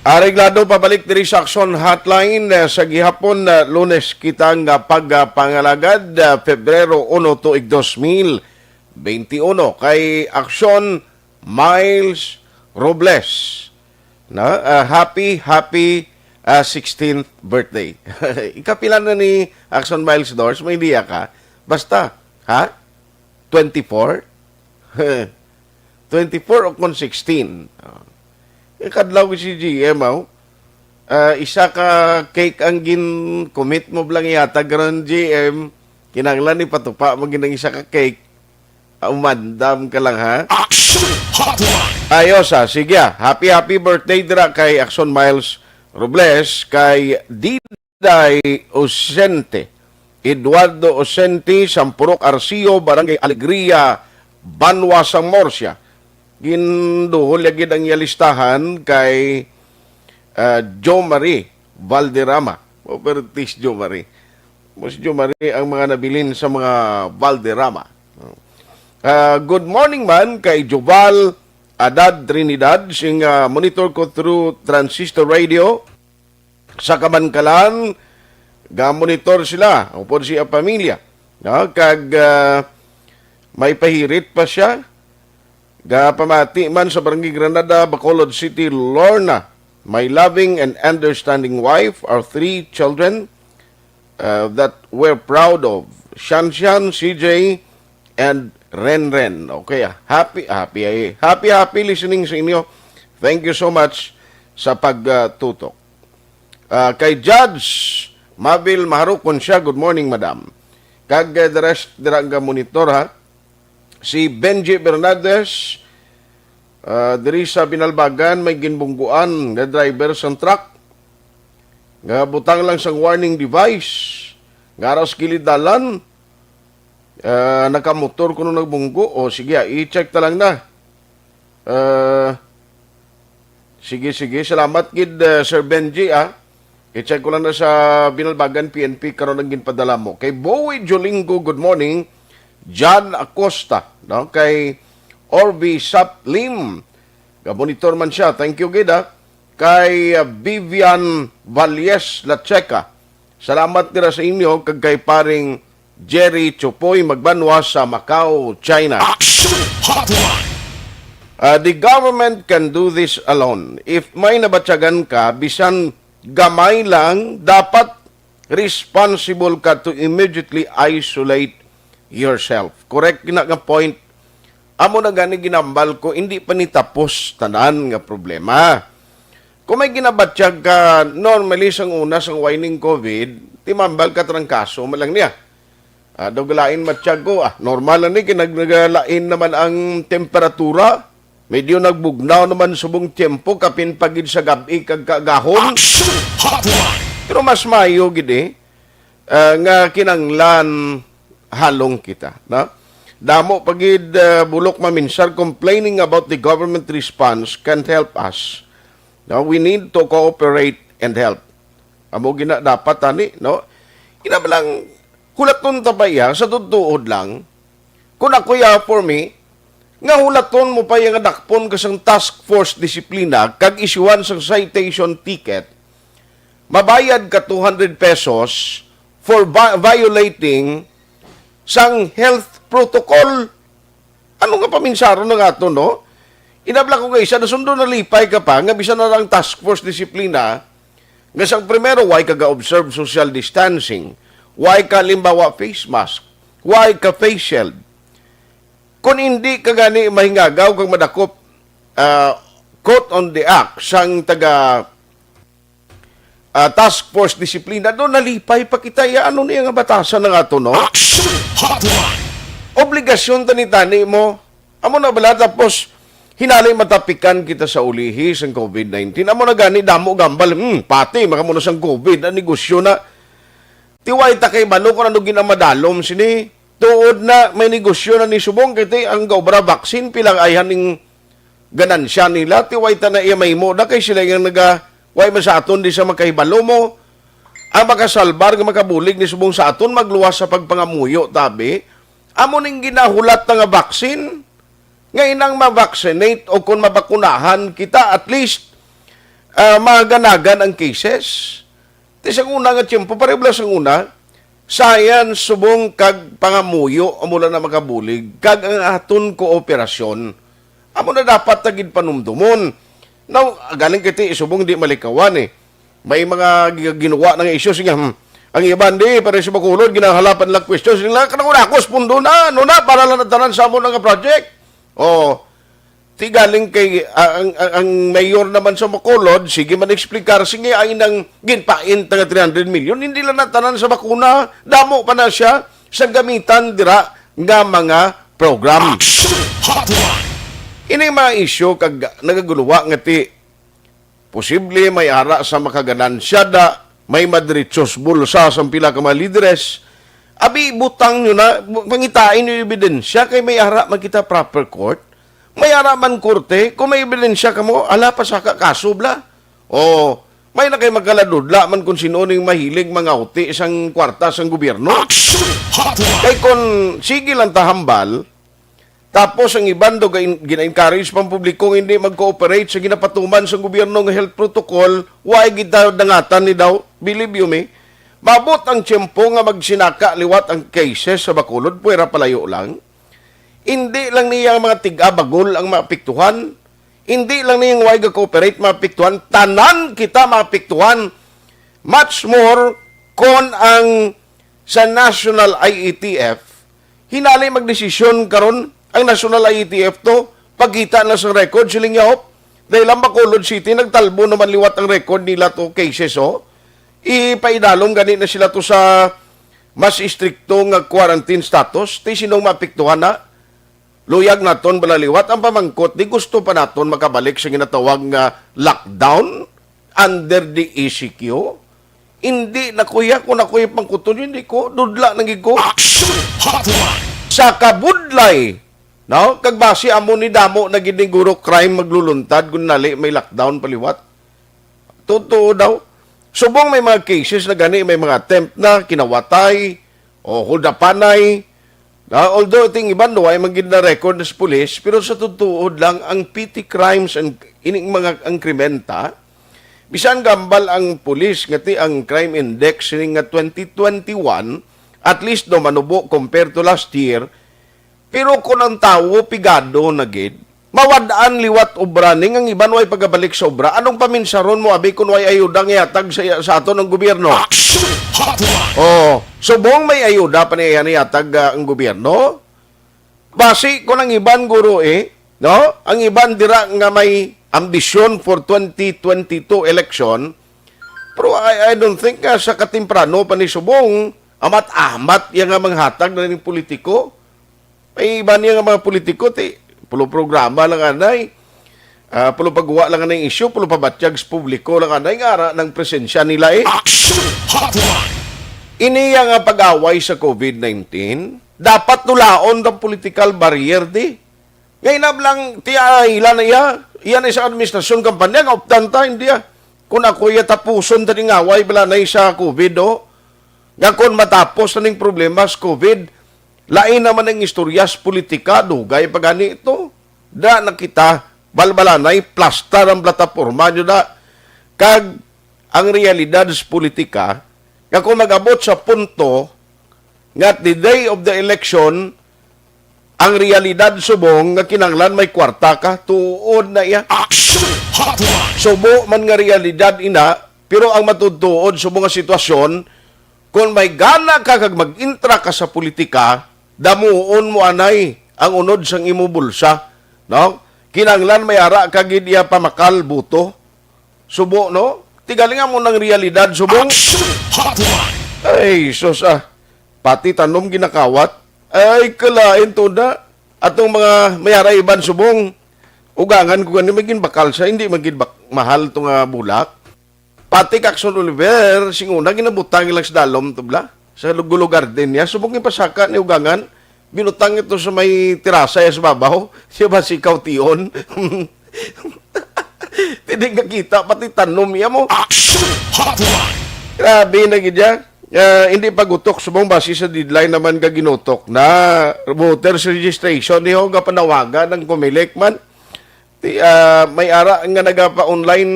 Areglado, pabalik diri sa Aksyon Hotline, eh, sa gihapon, eh, Lunes kita nga pagpangalagad, eh, Pebrero uno, tuig dos mil benti uno. Kay Aksyon Miles Robles. No? Ah, happy, happy, ah, sixteenth birthday. Ikapila na ni Aksyon Miles Dors? May idea ka? Basta, ha? Twenty-four? Twenty-four o kon sixteen? Oh. Ikadlaw si G M, oh. Ah, isa ka cake ang gin-commit mo lang yata, garon, G M. Kinahanglan ipatupa mo gid ang isa ka cake. Ah, umandam ka lang, ha? Action Hotline. Ayos, ha. Sige, ah. Happy, happy birthday dira kay Action Miles Robles, kay Diday Osente, Eduardo Osente, Sampurok Arcio, Barangay Alegria, Banwa, Samorsia. Ginduhol niya gid ang iya listahan kay, ah, Jo Marie Valderrama. Mo, pero tis Jo Marie. Mas Jo Marie ang mga nabilin sa mga Valderrama. Ah, good morning man kay Joval Adad Trinidad, sing, ah, monitor ko through transistor radio sa Kabankalan. Ga-monitor sila, upod siya pamilya. No? Kag, ah, may pahirit pa siya. Gapamati man sa Barangay Granada, Bacolod City, Lorna, my loving and understanding wife, our three children, uh, that we're proud of, Shanshan, C J, and Renren. Okay, ah. Happy, happy, ay, happy, happy listening sa inyo. Thank you so much sa pagtutok. Ah, kay Judge Mabel Maharukon siya, good morning, madam. Kag, eh, the rest, dira nga monitor, ha. Si Benji Bernadez, ah, diri sa Binalbagan, may ginbungguan nga driver sang truck nga butang lang sang warning device nga aras kilid dalan. Ah, nakamotor kuno nagbunggo. O, sige, ah, i-check ta lang na. Ah, sige, sige. Salamat gid, ah, Sir Benji, ah. I-check ko lang na sa Binalbagan P N P karon ang ginpadala mo. Kay Bowie Jolingo, good morning. John Acosta, no? Kay Orby Sap Lim, ga-monitor man siya. Thank you gid, ah. Kay, ah, Vivian Valles Lacheca, salamat dira sa inyo, kag kay paring Jerry Chupoy Magbanwa sa Macau, China. Action Hotline. Ah, the government can do this alone. If may nabatyagan ka, bisan gamay lang, dapat responsible ka to immediately isolate yourself. Correct na nga point. Amo na gani ginambal ko, hindi pa ni tapos tanan nga problema. Kung may ginabatyag ka, normally sang una, sang whining COVID, timambal ka trangkaso, malang niya. Ah, daw galain matyag ko, ah, normal na ni, kinag-, nagalain naman ang temperatura. Medyo nagbugnaw naman subong tiyempo, kapin pa gid sa gab-i kag kaagahon. Action Hotline. Pero mas maayo gid, eh, ah, nga kinanglan halong kita, no? Damo pa gid, ah, bulok maminsar, complaining about the government response can't help us. No, we need to cooperate and help. Amo gina dapat ani, no? Kinabalang hulaton ta pa iya sa tuod-tuod lang. Kung ako iya, for me, nga hulaton mo pa iya nga dakpon ka sang task force disiplina kag isyuhan sang citation ticket, mabayad ka two hundred pesos for vi-, violating sang health protocol. Ano nga paminsaron na nga to, no? Inabla ko nga isa, nasundo nalipay ka pa, nga bisan na lang task force disiplina, nga sa primero, why ka ga-observe social distancing? Why ka, limbawa, face mask? Why ka face shield? Kung hindi ka gani mahingagaw kag madakop, ah, caught on the act sang taga, ah, task force disiplina, do nalipay pa kita. Ya, ano niya nga batasan na nga to, no? Action Hotline! Obligasyon tani-tani mo. Amo na bala, tapos hinali matapikan kita sa ulihi sang covid nineteen. Amo na gani, damo gambal, hmm, pati, maka mo na sang covid, ang negosyo na. Ti way ta kay balo kung ano ginamadalom sini. Tuod na may negosyo na ni subong, kay ti ang gaobra vaccine, pila ang ayhan ning ganansya nila. Ti way ta na iya mahimo na, kay sila yung naga, way man sa aton di sa makahibalo mo. Ang makasalbar nga makabulig ni subong sa aton, magluwas sa pagpangamuyo, tabi. Amo ning ginahulat na nga vaccine, nga inang ma-vaccinate o kung mabakunahan kita, at least, ah, maganagan ang cases. Ti sa una nga tiyempo, pareho lang sa una, science, subong kag pangamuyo amo lang na makabulig, kag ang aton kooperasyon amo na dapat na gid panumdumon. Now, galing kay ti subong di malikawan eh. May mga gi-, ginawa na nga issues nga, hmm, ang iban di, para sa Bacolod, ginahalapan lang questions nila, kanang wala ko, pundo na, ano na, para lang tanan sa amo na nga project. Oh, ti galing kay, ah, ang, ang, ang mayor naman sa Bacolod, sige man explicar, sige, ay nang ginpaint nga three hundred million, hindi lang natanan sa bakuna, damo pa na siya sa gamitan dira nga mga program. Action Hotline! Ini mga isyu kag nagaguluwa nga ti posible may ara sa makaganansya da, may madiretsos bulsa sang pila ka mga lideres. Abi, butang nyo na, pangitain nyo ebidensya kay may ara man kita proper court. May ara man korte, kung may ebidensya kamo, ala pa sa ka-, kaso bla. O, may na kay magkaladudla man kung sino ning mahilig mangawti sang kwarta sang gobyerno. Action Hotline! Kay kung sige lang tahambal, tapos ang iban do gain-, gina-encourage pang publiko nga hindi mag-cooperate sa ginapatuman sang gobyerno nga health protocol, wa gid daw dangatan ni daw, believe you me. Mabot ang tiyempo nga magsinaka liwat ang cases sa Bacolod, puwera palayo lang. Hindi lang niya ang mga tiga Bacol ang maapektuhan. Hindi lang niya ang way ga-cooperate maapektuhan. Tanan kita maapektuhan. Much more kon ang sa National I A T F, hinali magdesisyon karon ang National I A T F to, pagkita na sa record, siling niya, "Hop, dahil ang Bacolod City, nagtalbo naman liwat ang record nila to cases, oh. Ipaidalom gani na sila to sa mas istrikto nga quarantine status, ti sinong maapektuhan na?" Luyag naton bala liwat ang pamangkot, di gusto pa naton makabalik sa ginatawag nga lockdown under the E C Q? Hindi na, kuya, kung ako'y pangkuton, hindi ko, dudla na gid ko. Action Hotline! Sa kabudlay, no? Kag basi amo ni damo na gid ni guro crime magluluntad kung nali may lockdown paliwat. Totoo daw. Subong may mga cases na gani, may mga attempt na, kinawatay, o holdapanay. Na, although iting iban, no, ay man gid na record sa pulis, pero sa tutuod lang, ang petty crimes and ining mga ang krimenta, bisan gambal ang pulis nga ti ang crime index sining nga twenty twenty-one, at least do manubo compared to last year, pero kung ang tawo pigado na gid, mawad-an liwat obra ning ang iban way pagabalik sa obra. Anong paminsaron mo, abi, kung way ayuda nga ihatag sa, sa aton ang gobyerno? Action Hotline! Oh, subong may ayuda pa niya ihatag, ah, ang gobyerno? Basi kung ang iban guro eh, no? Ang iban dira nga may ambisyon for twenty twenty-two election, pero I, I don't think nga sa katemprano pa ni subong, amat-amat iya nga manghatag na ning politiko. May iba niya nga mga politiko, ti, pulo programa lang anay. Ah, pulo pagwa lang anay isyu, pulo pabatyag sa publiko lang anay nga ara ng presensya nila eh. Action Hotline! Ini nga pag-away sa covid nineteen, dapat tulaon ang political barrier di. Ngayon na lang, tiya, ila na iya, iya na sa administrasyon kampanya, nga updan ta, hindi ah. Kung ako iya tapuson ta ning away, bala na sa covid, oh. Nga kung matapos na ning problema sa covid, lain naman ang istorya sa politika, dugay pa gani ito. Da na kita, balbalanay, plastar ang plataporma nyo da. Kag ang realidad sa politika, nga kung mag-abot sa punto nga the day of the election, ang realidad subong nga kinahanglan may kwarta ka, tuod na iya. Action Hotline! Subo man nga realidad ina, pero ang matuod-tuod subong nga sitwasyon, kung may gana ka kag mag-intra ka sa politika, damuon mo anay ang unod sang imo bulsa, no? Kinahanglan may ara ka gid iya pamakal boto. Subo, no? Tigalinga mo ng realidad, subong. Action Hotline! Ay, sus, ah. Pati tanom ginakawat. Ay, kalain to na. Atong mga may ara iban, subong. Ugangan ko gani, may ginbakal sa, hindi man gid bak-, mahal to nga bulak. Pati Kakson Oliver, sing una, ginabutang lang sa dalom to, bla. Sa Gulo Garden niya, subong ipasaka ni ugangan. Binutang ito sa may terasa ya sa babaw. Siya ba si Kaution? Hindi nga kita, pati tanom iya mo. Action Hotline! Grabe na gid ya. Ah, hindi pa gutok subong base sa deadline naman ka ginutok na voters registration. Di ho nga panawagan ng Comelec man. Ti, ah, may ara nga nagapa-online.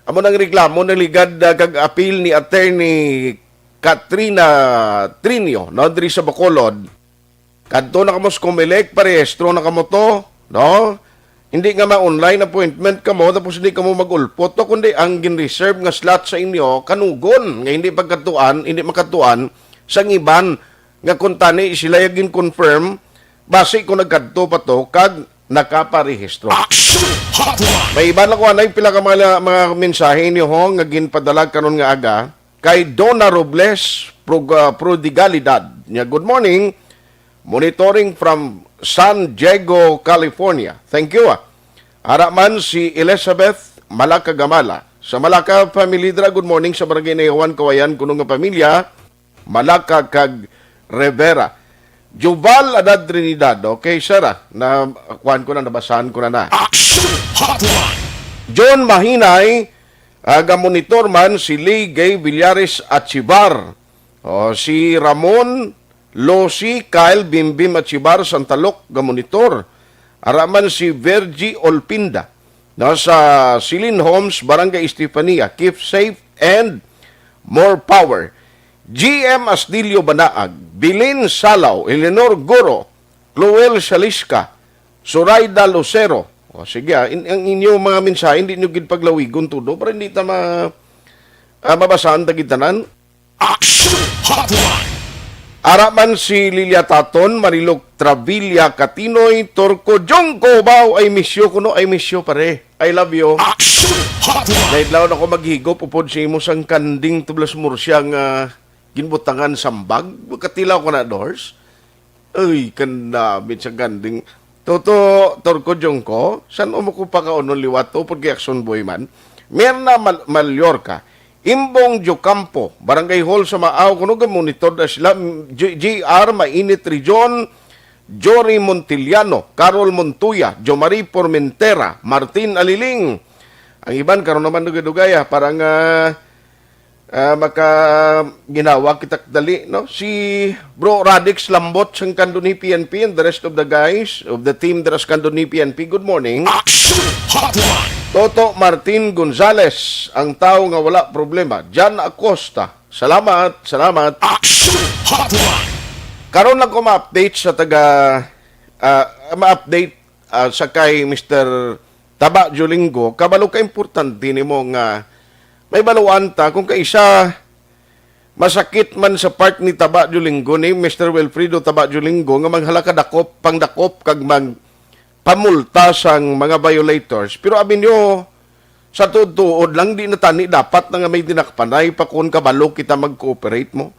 Amo nang reklamo, naligad, ah, kag apil ni Attorney Katrina Trinio, no, diri sa Bacolod. Kadto na kamo sa Comelec, parehistro na kamo to, no? Hindi nga ma-online appointment kamo, tapos hindi kamo mag-ulpot to, kundi ang gin-reserve nga slot sa inyo, kanugon, nga hindi pagkatuan, hindi makatuan, sa iban, nga kung tani sila yung gin-confirm, basi kung nagkadto pa to, kag nakaparehistro. Action Hotline! May iban ako, anay, pila ka mga, mga mensahe niyo ho, nga ginpadala karon nga aga. Kay Donna Robles, Prog-, ah, Prodigalidad. Niya, "Good morning. Monitoring from San Diego, California." Thank you, ah. Ara man si Elizabeth Malaka Gamala. Sa Malaka family dira, good morning sa Barangay Nayawan, Kawayan, kuno nga pamilya, Malaka kag Rivera. Juval Adad Trinidad. Okay, sir, ah. Na, kuan ko na, nabasahan ko na na. Action Hotline! John Mahinay, ah, ga-monitor man si Lee Gay Villares Achibar. O, si Ramon, Losi, Kyle, Bimbim Achibar, Santalok, ga-monitor. Ara man si Virgie Olpinda, no, sa Silin Homes, Barangay Estefania. Keep safe and more power. G M Astilio Banaag, Bilin Salaw, Eleanor Guro, Cloel Salisca, Zoraida Lucero. O, sige, ah, in-, ang inyo mga mensahe, hindi nyo gid paglawigon todo para hindi ta ma-, ah, mabasahan ta gid tanan. Action Hotline! Ara man si Lilia Taton, Marilok Travilla Katinoy, Torco Jongko Bao, I miss you kuno, I miss you, pare. I love you. Action Hotline! Naidlaw na ko maghigop upod sa imo sang kanding tublas mursyang, ah, ginbutangan sambag. Katilaw ko na, Dors. Uy, kandamit sa ganding. Toto, Torco Jongko, san mo ko pakaunon liwat to, porque action boy man. Mirna Mal-, Mallorca, Imbong Jocampo, Barangay Hall sa Maaw, kuno ga-monitor na sila, J-, J R Mainit Region, Jory Montiliano, Carol Montoya, Jomari Formentera, Martin Aliling. Ang iban, karon naman dugay-dugay, ah, parang, ah, Ah, maka ginawa kita dali, no? Si Bro Radix Lambot sang Candoni P N P and the rest of the guys of the team dira sa Candoni P N P. Good morning. Action Hotline! Toto Martin Gonzales, ang tao nga wala problema. Jan Acosta, salamat, salamat. Action Hotline! Karon lang ko ma-update sa taga, ah, ma-update, ah, sa kay Mister Taba Jolingo, kabalo ka importante nimo nga may baluan ta kung kaisa masakit man sa part ni Taba Jolingo, ni Mister Wilfredo Taba Jolingo, nga maghalakadakop, pangdakop kag magpamulta sang mga violators. Pero abi nyo, sa tuod-tuod lang, di na tani dapat na nga may dinakpanay pa kung kabalo kita mag-cooperate mo.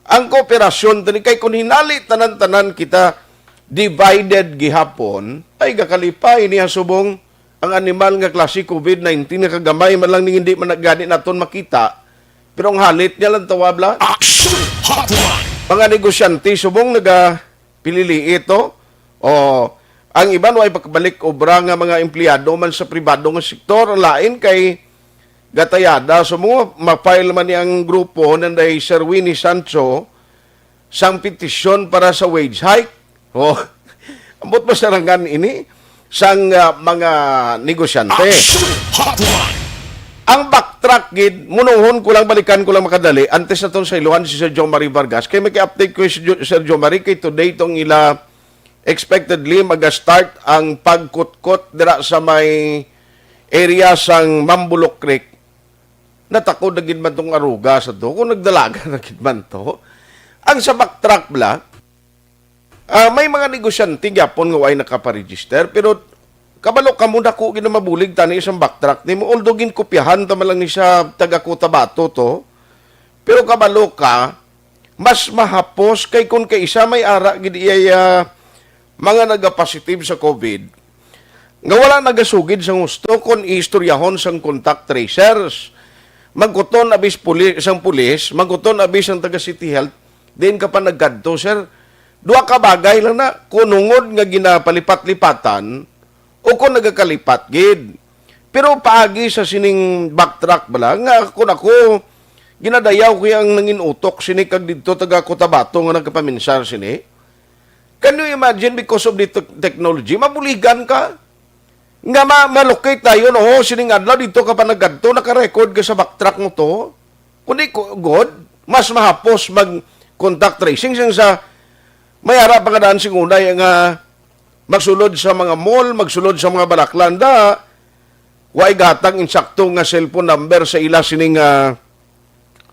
Ang kooperasyon tani kay kung hinali tanan-tanan kita divided gihapon, ay gakalipay niya subong ang animal nga klase COVID nineteen nga kagamay man lang ning hindi man gani naton makita, pero ang halit niya lang tawab la. Action Hotline! Mga negosyante subong nagapilili ito, o ang iban way pagkabalik obra nga mga empleyado man sa pribado nga sektor, ang lain kay gatayada. So, mo, ma-file man ni ang grupo nanday Sir Winnie Sancho sang petisyon para sa wage hike. Oh, ambot masarangan ini sang, ah, mga negosyante. Action Hotline! Ang back backtrack gid, munuhon ko lang, balikan ko lang makadali. Antes na tong sa iluhan si Sir John Marie Vargas. Kay may update ko si Jo-, Sir John Marie, kay today tong ila expectedly mag-start ang pagkutkot dira sa may area sang Mambulok Creek. Natakod na gid man tong aruga sa to. Kung nagdalaga na gid man to. Ang sa backtrack bala, ah, may mga negosyante gyapon nga way nakaparegister, pero kabalo ka mo, dako gid na mabulig tani isang backtrack nimo. Although ginkopyahan ta man lang ni sa taga Cotabato to, pero kabalo ka, mas mahapos kay kung kay isa may ara gid iyay, ah, mga nagapositive sa COVID, nga wala nagasugid sang husto kon iistoryahon sang contact tracers. Magkuton abis puli-, sang pulis, magkuton abis ang taga City Health, diin ka pa nagkadto, sir. Duha ka bagay lang na, kunungod nga ginapalipat-lipatan o kung nagakalipat gid. Pero paagi sa sining backtrack bala, nga kun ako, ginadayaw ko ang nangin utok sini kag didto taga Cotabato nga nagkapaminsar sini. Can you imagine, because of the tech-, technology, mabuligan ka? Nga ma-, ma-locate dayon, oh, sining adlaw didto ka pa nagkadto, naka-record ka sa backtrack mo to. Kundi ko, God, mas mahapos mag contact tracing sang sa may ara pa nga daan sing unay nga magsulod sa mga mall, magsulod sa mga balaklan da, way gatag insakto nga cellphone number sa ila sining, ah,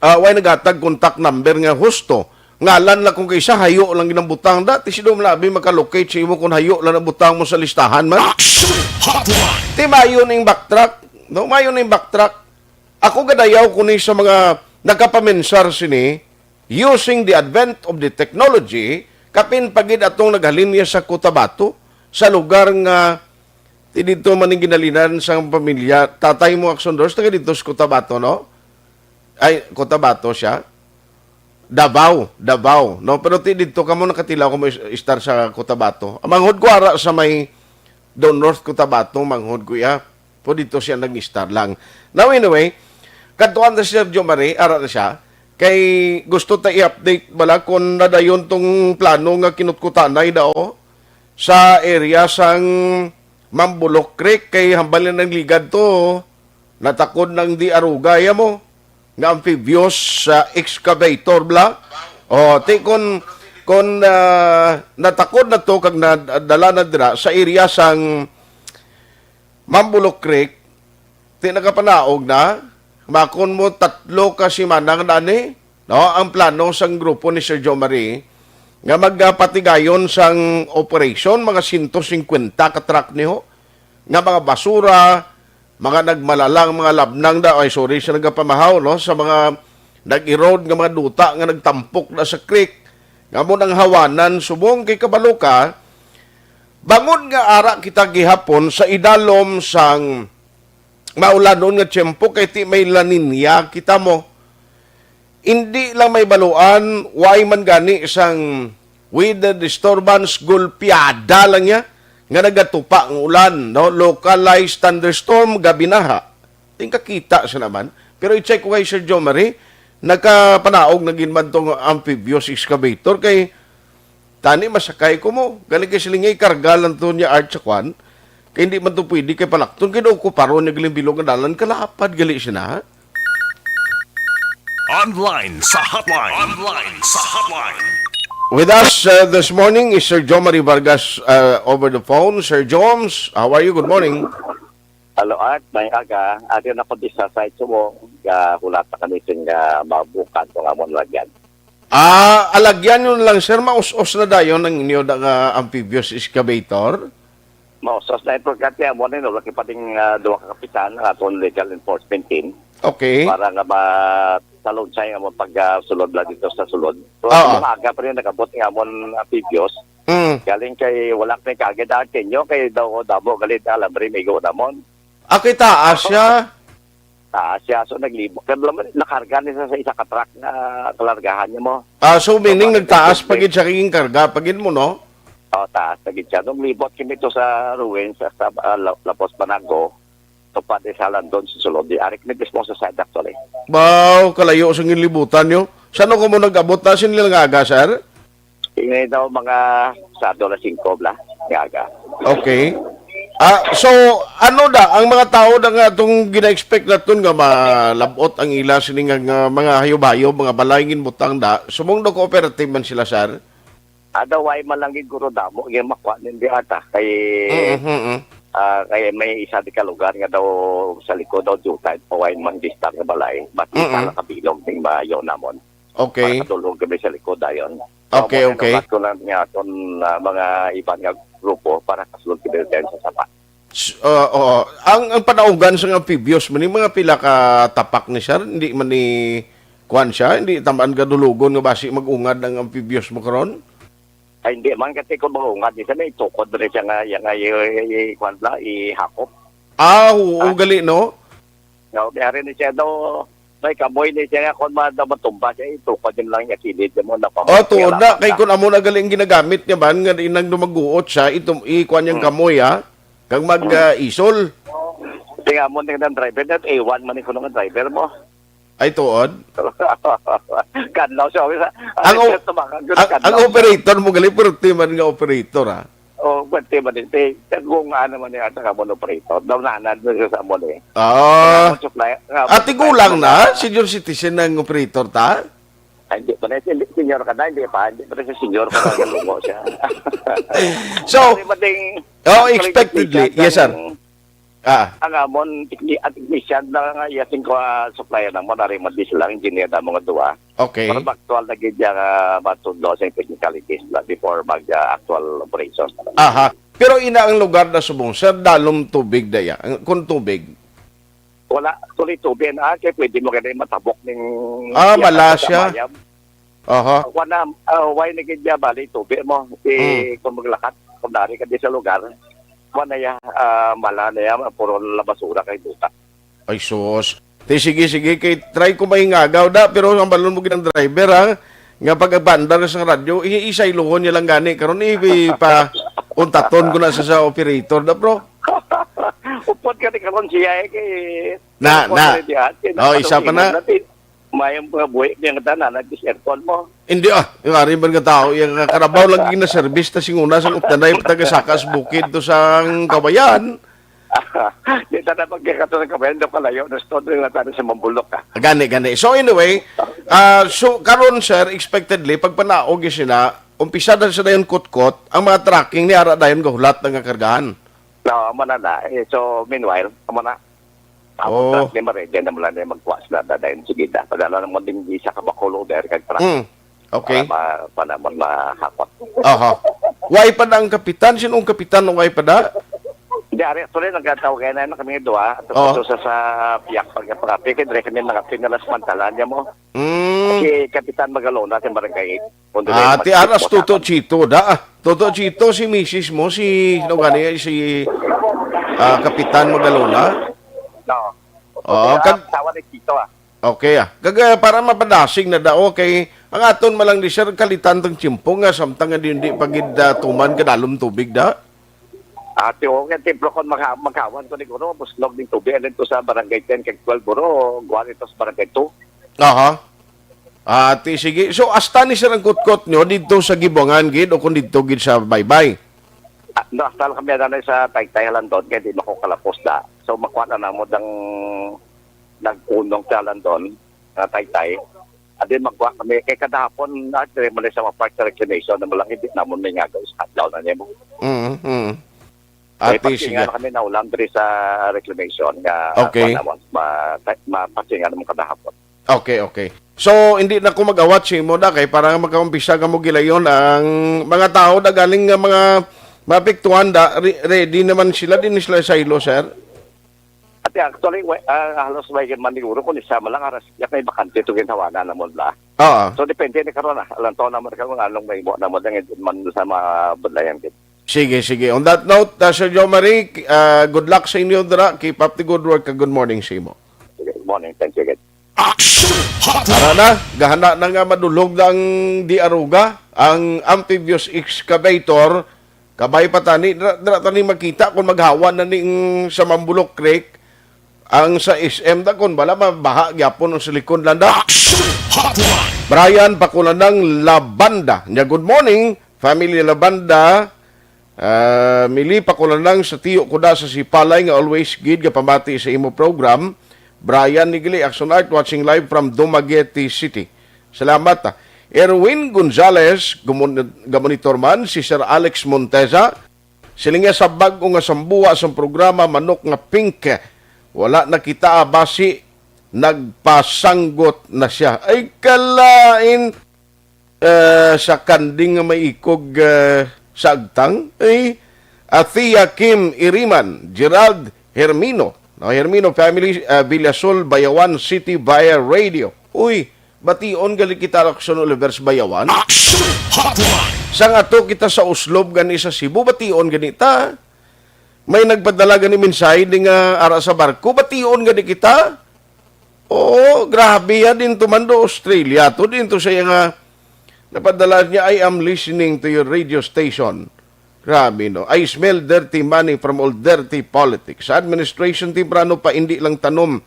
ah, way nagatag contact number nga husto. Ngalan lang kung kaysa hayo lang ginambutang da, ti sino man abi makalocate sa imo kung hayo lang nabutang mo sa listahan man. Action Hotline! Ti mayo ning backtrack, no? Mayo ning backtrack. Ako gadayaw ko ni sa mga nagkapamensar sini, using the advent of the technology, kapin pa gid atong naghalinya sa Cotabato, sa lugar nga ti didto man ning ginhalinan sang pamilya. Tatay mo, Aksondor, taga didto sa Cotabato, no? Ay, Cotabato siya. Davao, Davao, no? Pero ti didto kamo nakatilaw kamo is-, istar sa Cotabato. Manghod ko ara sa may Don North Cotabato, manghod ko iya. Po dito siya nag-istar lang. Now, anyway, kadtuan na si Sir Jomari, ara na siya. Kay gusto ta i-update bala kung nadayon tong plano nga kinutkutanay daw sa area sang Mambulok Creek, kay hambal na nagligad to, natakod nang di arugay mo nga amphibious, ah, excavator bla. O, ti kon, kon, ah, natakod na to kag nadala na dira sa area sang Mambulok Creek, ti nakapanaog na, makon mo tatlo ka semana nga nani, no, ang plano sang grupo ni Sir Jomari nga magapatigayon sang operation, mga sento singkwenta ka truck niho, nga mga basura, mga nagmalalang, mga labnang daw, ay, sorry sa nagapamahaw, no, sa mga nag-erode nga mga duta nga nagtampok na sa creek, nga mo nang hawanan subong kay kabalo ka, bangon nga ara kita gihapon sa idalom sang maulanon nga tiyempo kay ti may La Niña kita mo. Indi lang may baluan, way man gani sang weather disturbance, gulpiada lang niya nga nagatupa ang ulan, no? Localized thunderstorm, gabinaha. Tingkakita sa naman. Pero i-check ko kay Sir Jomari, nagkapanaog na gid man tong amphibious excavator kay tani masakay ko mo. Galing kay siling niya, ikarga lang to niya art sa kwan. Kay hindi man to pwede kay palakton. Kay daw ko paro niya galing bilog nga dalan. Kalapad gali siya na. Online sa hotline. Online sa hotline. With us, uh, this morning is Sir Jomari Vargas, uh, over the phone. Sir Joms, how are you? Good morning. Hello, Art. May aga. Adi na ko di sa site subong. Ga, hulat na kami sing, ah, mabukan ko nga mo lagyan. Ah, alagyan nyo lang, sir. Maus-os na dayon ang inyo da nga amphibious excavator? Maus-os na importante amo ni, no? Laki pa ding, ah, duha ka kapitan, ang aton legal enforcement team. Okay. Para nga ma-, sa lunsay nga mo pag, ah, sulod lang dito sa sulod. So, Oo. Mga aga pa rin nakabot nga amon amphibious. Mm. Galing kay wala kay kagid ang kinyo, kay daw damo galit alam rin, igo namon. Ah, kay taas siya? Taas siya, so naglibot. Kaya naman, nakarga niya sa, sa isa ka truck na kalargahan niya mo. Ah, so meaning So, nagtaas bakit pa gid siya kay karga pa gid mo, no? Oh, taas na gid siya. Nung libot kami to sa ruins, sa, sa, ah, La-, Lapos Banago, tupad sa Landon, sa sulod. Di arik na mismo sa side actually. Wow, kalayo sa gilibutan nyo. Saan ko mo nag-abot na? Sin nila nga aga, sir? Ingay daw mga Sabado alas singko bla, nga aga. Okay. Ah, so, ano da ang mga tao da nga atong gina-expect naton nga malab-ot ang ila sini nga, nga mga hayop-hayop, mga balay ginbutang da, subong daw cooperative man sila, sir? Ada, way man lang gid guro damo gyud makuha nindi ata kay, Mm, mm, mm. ah, kay may isa di ka lugar nga daw sa likod daw diutay pa, way man dista nga balay, but isa Mm-mm. lang ka bilog ning maayo namon. Okay. Para katulog kami sa likod dayon. Okay, Amo ni okay. Lugat ko lang nga aton, ah, mga iban nga grupo para kasulod kami dayon sa sapa. S-, ah, oo. Ang, ang panaugan sa amphibious man, yung mga pila ka tapak ni sir, hindi man ni kuwan siya, hindi tamaan gadulogon nga basi mag-ungad ang amphibious mo karon? Ay, hindi man, kasi kung mag-ungad, minsan may tukod na rin siya nga, yang nga, i-, i-, i-, kuwan bla, ihakop. Ah, oo, Ah. gali, no? No, kaya rin siya daw, may kamoy ni siya nga, kung ma-, daw matumba siya, itukod din lang niya kilid mo, na Oh, kamoy, tuod wala na. pa Kay ka. Kung amo na gali ang ginagamit niya, man, nga inang dumaguot siya, itum-, ikuan niyang Hmm. kamoy, ha? Kag mag, Hmm. ah, isol. Tinga mo, tingnan driver na, A one man yung kuno nga driver mo. Ay, tuod? Kanlaw siya, wala. Ang Ay, o-, siya, tumakang yun, ang, ang kanlaw siya. Operator mo gali, pero ti man nga operator, ha? Oh, pwede man din. Ti, kung ano man yung ata ka mo operator, daw nanad mo siya sa mo, eh. Ah. Kaya mo supply, nga Ah, supply tigulang mo na, na. Senior citizen ang operator, ta? Ay, hindi pa na, sen-, senior ka na, hindi pa, hindi pa na siya senior, pa na, lungo siya. So, Pwede ba ding oh, actually, expectedly, technician yes, sir. ng Ah. Ang amon, techni-, ang technician na nga, iya sing kwa supplier na mo, nari mo, di sila, engineer na mga duwa. Okay. Para ba aktual na gid niya nga matudlo sa technicalities na before mag, ah, actual operations. Aha. Pero ina ang lugar na subong, sir, dalom tubig daya. Ang, kung tubig. Wala, actually, tubig na, kay pwede mo gani matabok ning Ah, iya Malaysia. Kabayam. Aha. Kuwan na, ah, way na gid niya, bali, tubi mo. Si, Hmm. kung maglakat, kung dari ka di sa lugar, kuwan na ya, ah, mala na ya, puro na basura kay buta. Ay, sus. Ti, sige, sige, kay try ko mahingagaw da, pero ang balon mo gid ang driver, ha? Nga pag-abandar sa radyo, i-, isayluhon niya lang gani. Karon, i-, ipa-, untaton ko na sa, sa operator da, bro. Upod ka ni karon siya, eh, kay Na, Ako na. na rin yan. Oh, isa pa Kinapaluhingan na. natin. May mga buhi niya nga tanan, nag-aircon mo. Hindi, ah, yung ari man nga tao, yung, ah, karabaw lang yung na-service, ta singuna sang updanay, taga-sakas bukid to sang kawayan. Di ta na pagkakato ng kabayan, daw kalayo, na store na tayo sa Mambulok, ah. Gani, gani. So, anyway, ah, so, karon, sir, expectedly, pagpanaog yung sina, umpisa na sa dayon kutkot, ang mga trucking ni ara dayon gahulat na nga kargahan. No, amo na na. Eh, so, meanwhile, amo na. Amo Oh. na, di ma-ready na mo lang na magkuha sila na dahil sige na. Padala na mo din isa ka bakulo dahil kag truck. Mm. Okay. Para ma-, para mo mahakot. Aha. Way pa na ang kapitan? Sinong kapitan ang way pa na? Hindi, ari, actually, nagkataw kaya na kami duha. At Oh. sa, sa, sa piyak pagkapakapi, kaya dire kami mga pinalas pantalan niya mo. Mm. Si Kapitan Magalona, si Barangay eight. Kung dili Ah, ti magtipon aras, Toto ako. Chito, da. Ah, Toto Chito, si misis mo, si, ano gani, si, ah, Kapitan Magalona? No. Oo, Kaya kag- asawa ni Chito, ah. Okay, ah. Kag, ah, para mapadasig na da, okay. Ang aton malang di, sir, kalitan tang tiyempo nga samtang nga di, di pa gid, ah, tuman kadalom tubig da. Ah, ti, okay, templo kon magha-, maghawan ko ni guro, buslog ning tubig, alin to sa barangay ten kag twelve, guro, guwan ito sa barangay two. Aha. Ah, ti, sige. So, hasta ni sir ang kutkot nyo didto sa Gibuangan gid o kung didto gid sa Baybay? Ah, no, hasta lang kami na sa Taytay, Halandon, kaya di makukalapos da. So, makuha na namo dang nagpunong sa Halandon, nga Taytay. Adi, makuha kami. Kay kadahapon, na, dire mo na sa mga park sa reclamation na mo lang, hindi namon may ngagaw sa adlaw na niya mo. Mm, mm. Kay Ati, pagsinga sige. na kami na ulang diri sa reclamation nga Okay. kuha namon, ma-, mapasinga namon kadahapon. Okay, okay. So, hindi na ko mag-awat sa imo na kay para makaumpisa ka mo gilayon ang mga tao na galing nga mga maapektuhan da, re-, ready naman sila, din sila sa ilo, sir? Ate, actually, wa-, ah, halos may man siguro kung isa man lang aras, yak may bakante to ginhawanan namon la. Oo. So, depende ni karon, ah. Alam to naman karon anong may mo naman ang man sa mga budlayan gid. Sige, sige. On that note, uh, Sir Jo Marie, uh, good luck sa inyo, dira. Keep up the good work, kag good morning sa imo. Sige, good morning. Thank you, guys. Action Hotline. Ara na, gahana na nga madulog na ang Diaruga, ang amphibious excavator, kabay pa tani, dra, dra tani makita kung maghawan na ning sa Mambulok Creek, ang sa S M da, kung wala, mabaha gyapon ang silikon lang da. Action Hotline. Brian Pakulanang Labanda. Nya, good morning, family Labanda. Ah, Mili Pakulanang sa Tiyo Kuda sa Sipalay nga always gid nga pamati sa imo program. Brian Nigli, Action Art, watching live from Dumaguete City. Salamat, ah. Erwin Gonzalez, gumun-, gamonitor man, si Sir Alex Monteza. Siling niya sa bag-o nga sambuwa sang programa, Manok nga Pink, wala na kita, ah, basi nagpasanggot na siya. Ay, kalain, eh, sa kanding nga may ikog, eh, sa agtang. Ay, Athea Kim Iriman, Gerald Hermino, no, Hermino family, eh, Villasol, Bayawan City via radio. Uy, bation gani kita, Lacson Oliver, sa Bayawan. Action Hotline. Sang ato kita sa Oslob gani sa Cebu, bation gani ta. May nagpadala gani mensahe di nga ara sa barko, bation gani kita. Oo, grabe ya din to man do Australia. To din to siya nga napadala niya, "I am listening to your radio station." Grabe, no? "I smell dirty money from all dirty politics. Sa administration, temprano pa, hindi lang tanom.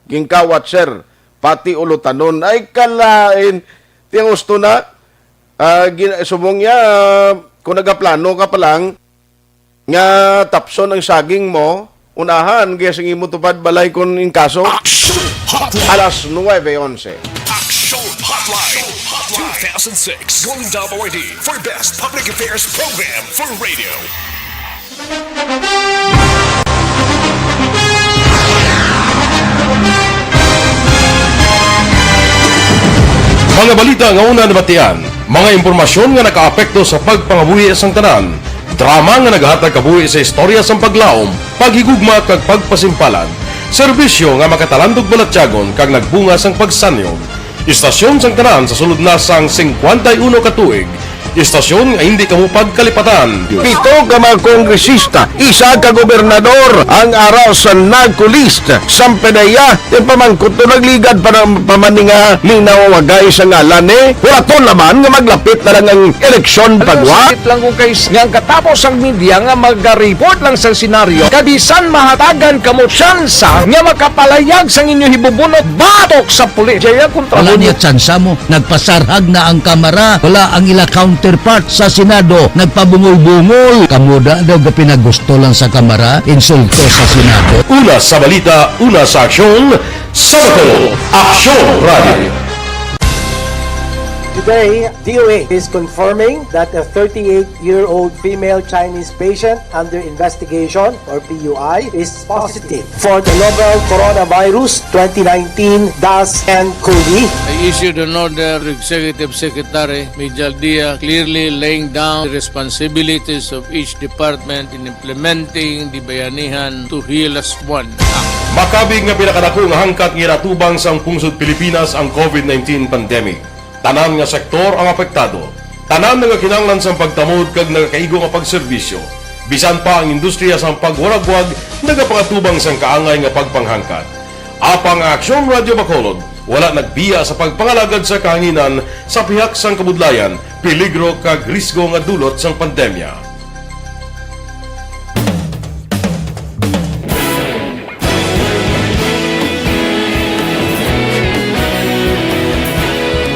Gingkawat, sir. Pati ulutanon." Ay, kalain. Tiyang gusto na, ah, gin-, subong niya, ah, kung nagaplano ka pa lang, nga tapson ang saging mo, unahan, kaya sing imo tupad balay kon in kaso. Action Hotline. Alas nuebe onse. Action Hotline two thousand six Golden Dome Awardee for Best Public Affairs Program for Radio. Mga balita nga una nabatian, mga impormasyon nga nakaapekto sa pagpangabuhi sang tanan, drama nga nagahatag kabuhi sa istorya sang paglaom, paghigugma, kag pagpasimpalan, serbisyo nga makatalandog balatyagon kag nagbunga sang pagsanyog. Istasyon sang tanan sa sulod na sang singkwenta y uno ka tuig, istasyon nga hindi kamo pagkalipatan. Pito ka mga kongresista, isa ka gobernador ang ara sa NAGCO list. Sampanaya, ipamangkot to nagligad pa, pa man ni nga linawagay sa ngalan ni. Hulaton naman nga maglapit na lang ang eleksyon pagwa. Sakit lang kung kay nga ang katapos ang media nga mag-report lang sa senaryo, kabisan mahatagan kamo tsansa nga makapalayag sang inyo hibubunot batok sa pulis. Jaya kontra Wala mo. Niya tsansa mo. Nagpasarhag na ang Kamara. Wala ang ila counterpart sa Senado. Nagpabungol-bungol. Kamo da daw ga pinagusto lang sa Kamara. Insulto sa Senado. Una sa balita, una sa aksyon, sa Bacolod, Aksyon Radio. Today, D O A is confirming that a thirty-eight-year-old female Chinese patient under investigation, or P U I, is positive for the novel coronavirus twenty nineteen dash N cov. I issued an order to Executive Secretary Mijal Dia, clearly laying down the responsibilities of each department in implementing the Bayanihan to Heal As One Act. Makabig nga pinakadako nga hangkat nga ginatubang sang pungsod Pilipinas ang COVID nineteen pandemic. Tanan nga sektor ang apektado. Tanan nagakinahanglan sang pagtamod kag nagakaigo nga pagserbisyo. Bisan pa ang industriya sang pagwaragwag nagapangatubang sang kaangay nga pagpanghangkat. Apang ang Aksyon Radyo Bacolod wala nagbiya sa pagpangalagad sa kahanginan sa pihak sang kabudlayan, peligro kag risgo nga dulot sang pandemya.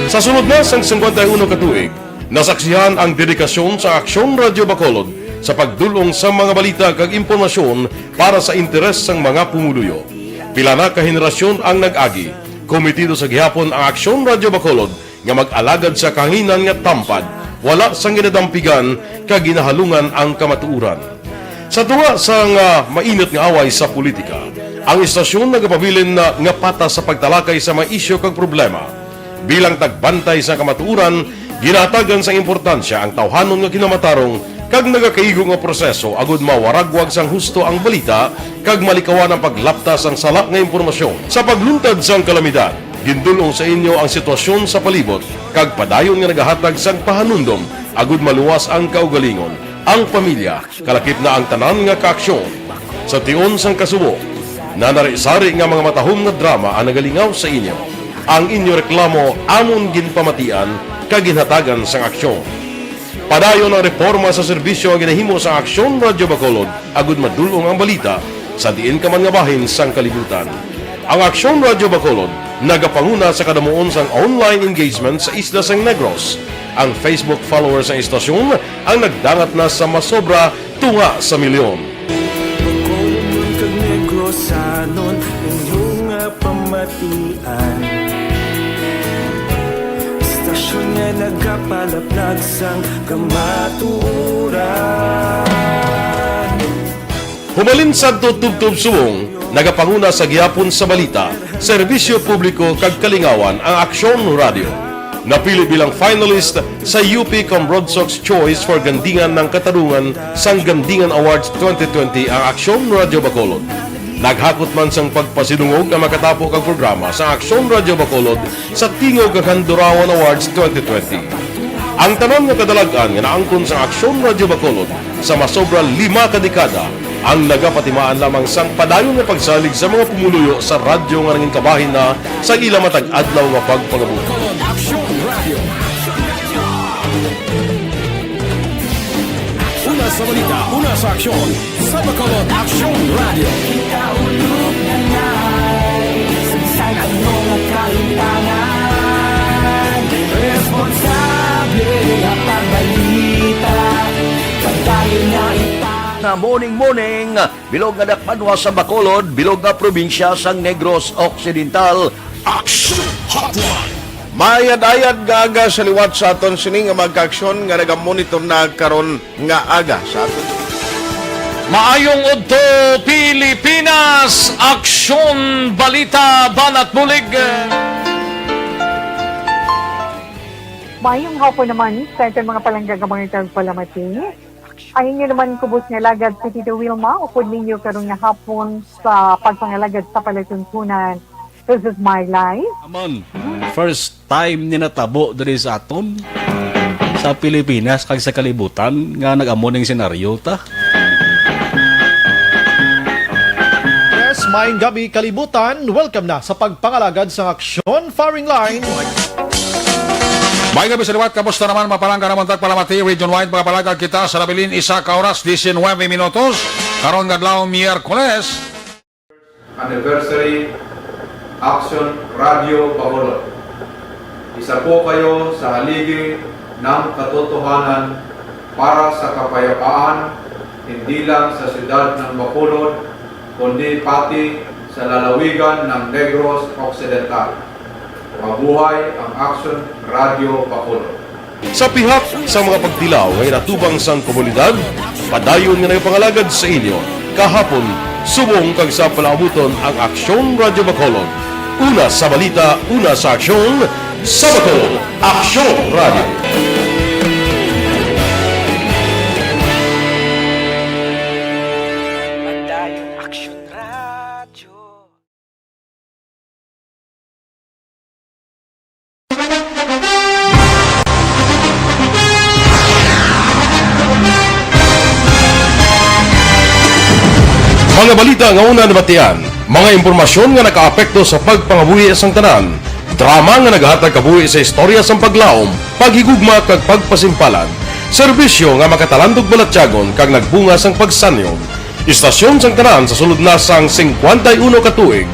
Sa sulod na sang singkwenta y uno ka tuig, nasaksihan ang dedikasyon sa Aksyon Radyo Bacolod sa pagdul-ong sa mga balita kag impormasyon para sa interes sang mga pumuluyo. Pila na ka henerasyon ang nag-agi, kometido sa gihapon ang Aksyon Radyo Bacolod nga mag-alagad sa kahanginan nga tampad, wala sang ginadampigan kag ginahalungan ang kamatuoran. Sa tunga sang, ah, mainit nga away sa politika, ang istasyon nagapabilin na nga patas sa pagtalakay sa mga isyu kag problema. Bilang tagbantay sa kamatuoran, ginahatagan sang importansya ang tawhanon nga kinamatarong kag nagakaigo nga proseso agud mawaragwag sang husto ang balita kag malikawan ang paglapta sang sala nga impormasyon. Sa pagluntad sang kalamidad, gindul-ong sa inyo ang sitwasyon sa palibot kag padayon nga nagahatag sang pahanumdom agud maluwas ang kaugalingon, ang pamilya, kalakip na ang tanan nga kaaksyon. Sa tion sang kasubo, nanari-sari nga mga matahom nga drama ang nagalingaw sa inyo. Ang inyo reklamo amon ginpamatian kag ginhatagan sang aksyon. Padayon ang reporma sa serbisyo nga ginahimo sang Aksyon Radyo Bacolod agud madul-ong ang balita sa diin ka man nga bahin sang kalibutan. Ang Aksyon Radyo Bacolod nagapanguna sa kadamuon sang online engagement sa isla sang Negros. Ang Facebook followers sang istasyon ang nagdangat na sa masobra tunga sa milyon. Bacolod kag Negrosanon, inyo nga pamatian. Istasyon nga nagapalaplag sang kamatuoran. Humalin sadto tubtob subong, nagapanguna sa gihapon sa balita, serbisyo publiko kag kalingawan ang Aksyon Radio. Napili bilang finalist sa U P Cambronsox Choice for Gandingan ng Katarungan sang Gandingan Awards twenty twenty ang Aksyon Radio Bacolod. Naghakot man sang pagpasidungog ang makatapo kag programa sa Aksyon Radio Bacolod sa Tingog kag Handurawan Awards twenty twenty. Ang tanan nga kadalag-an nga naangkon sa Aksyon Radio Bacolod sa masobra lima ka dekada ang nagapatimaan lamang sang padayon nga pagsalig sa mga pumuluyo sa radyo nga nangin kabahin na sa ila matag adlaw nga pagpangabuhi. Aksyon Radio. Una sa balita, una sa aksyon, sa Bacolod Aksyon Radio. Kita ulog na ngay, sa bisan ano nga kalimtangan, responsable nga pagbalita, pagdayon nga ita. Na morning, morning, bilog nga dakpanwa sa Bacolod, bilog nga probinsya sang Negros Occidental. Action Hotline. Maayad-ayad nga aga sa liwat sa aton sini nga mga kaaksyon nga nagamonitor na karon nga aga sa aton. Maayong udto, Pilipinas! Aksyon Balita, Banat Bulig! Maayong hapon naman sa aton mga palangga nga mga tagpalamati. Ang inyo naman kubos nga alagad si Tito Wilma, upod ninyo karon nga hapon sa pagpangalagad sa palatuntunan. This is my life. Amon, first time ni natabo diri sa aton, sa Pilipinas kag sa kalibutan, nga nag-amo ning senaryo ta. Yes, maayong gabi, kalibutan. Welcome na sa pagpangalagad sang aksyon firing line. Maayong gabi sa liwat, kamusta naman, mga palangga namon tagpalamati, region wide, mga palangga kita sa nabilin, isa ka oras, diecinuebe minutos, karon nga adlaw, Miyerkules. Anniversary, Action Radio Bacolod. Isa po kayo sa haligi ng katotohanan para sa kapayapaan, hindi lang sa siyudad ng Bacolod, kundi pati sa lalawigan ng Negros Occidental. Mabuhay ang Action Radio Bacolod. Sa pihak sa mga pagtilaw nga ginatubang sang komunidad, padayon nga nagapangalagad sa inyo kahapon, subong kag sa palaabuton ang Aksyon Radio Bacolod. Una sa balita, una sa aksyon, sa Bacolod, Aksyon Radio. Padayon Aksyon Radio. Mga balita nga una nabatian, mga impormasyon nga nakaapekto sa pagpangabuhi sang tanan, drama nga naghatag kabuhi sa istorya sang paglaom, paghigugma kag pagpasimpalan, serbisyo nga makatalandog balatyagon kag nagbunga sang pagsanyon. Istasyon sang tanan sa sulod na sang singkwenta y uno ka tuig.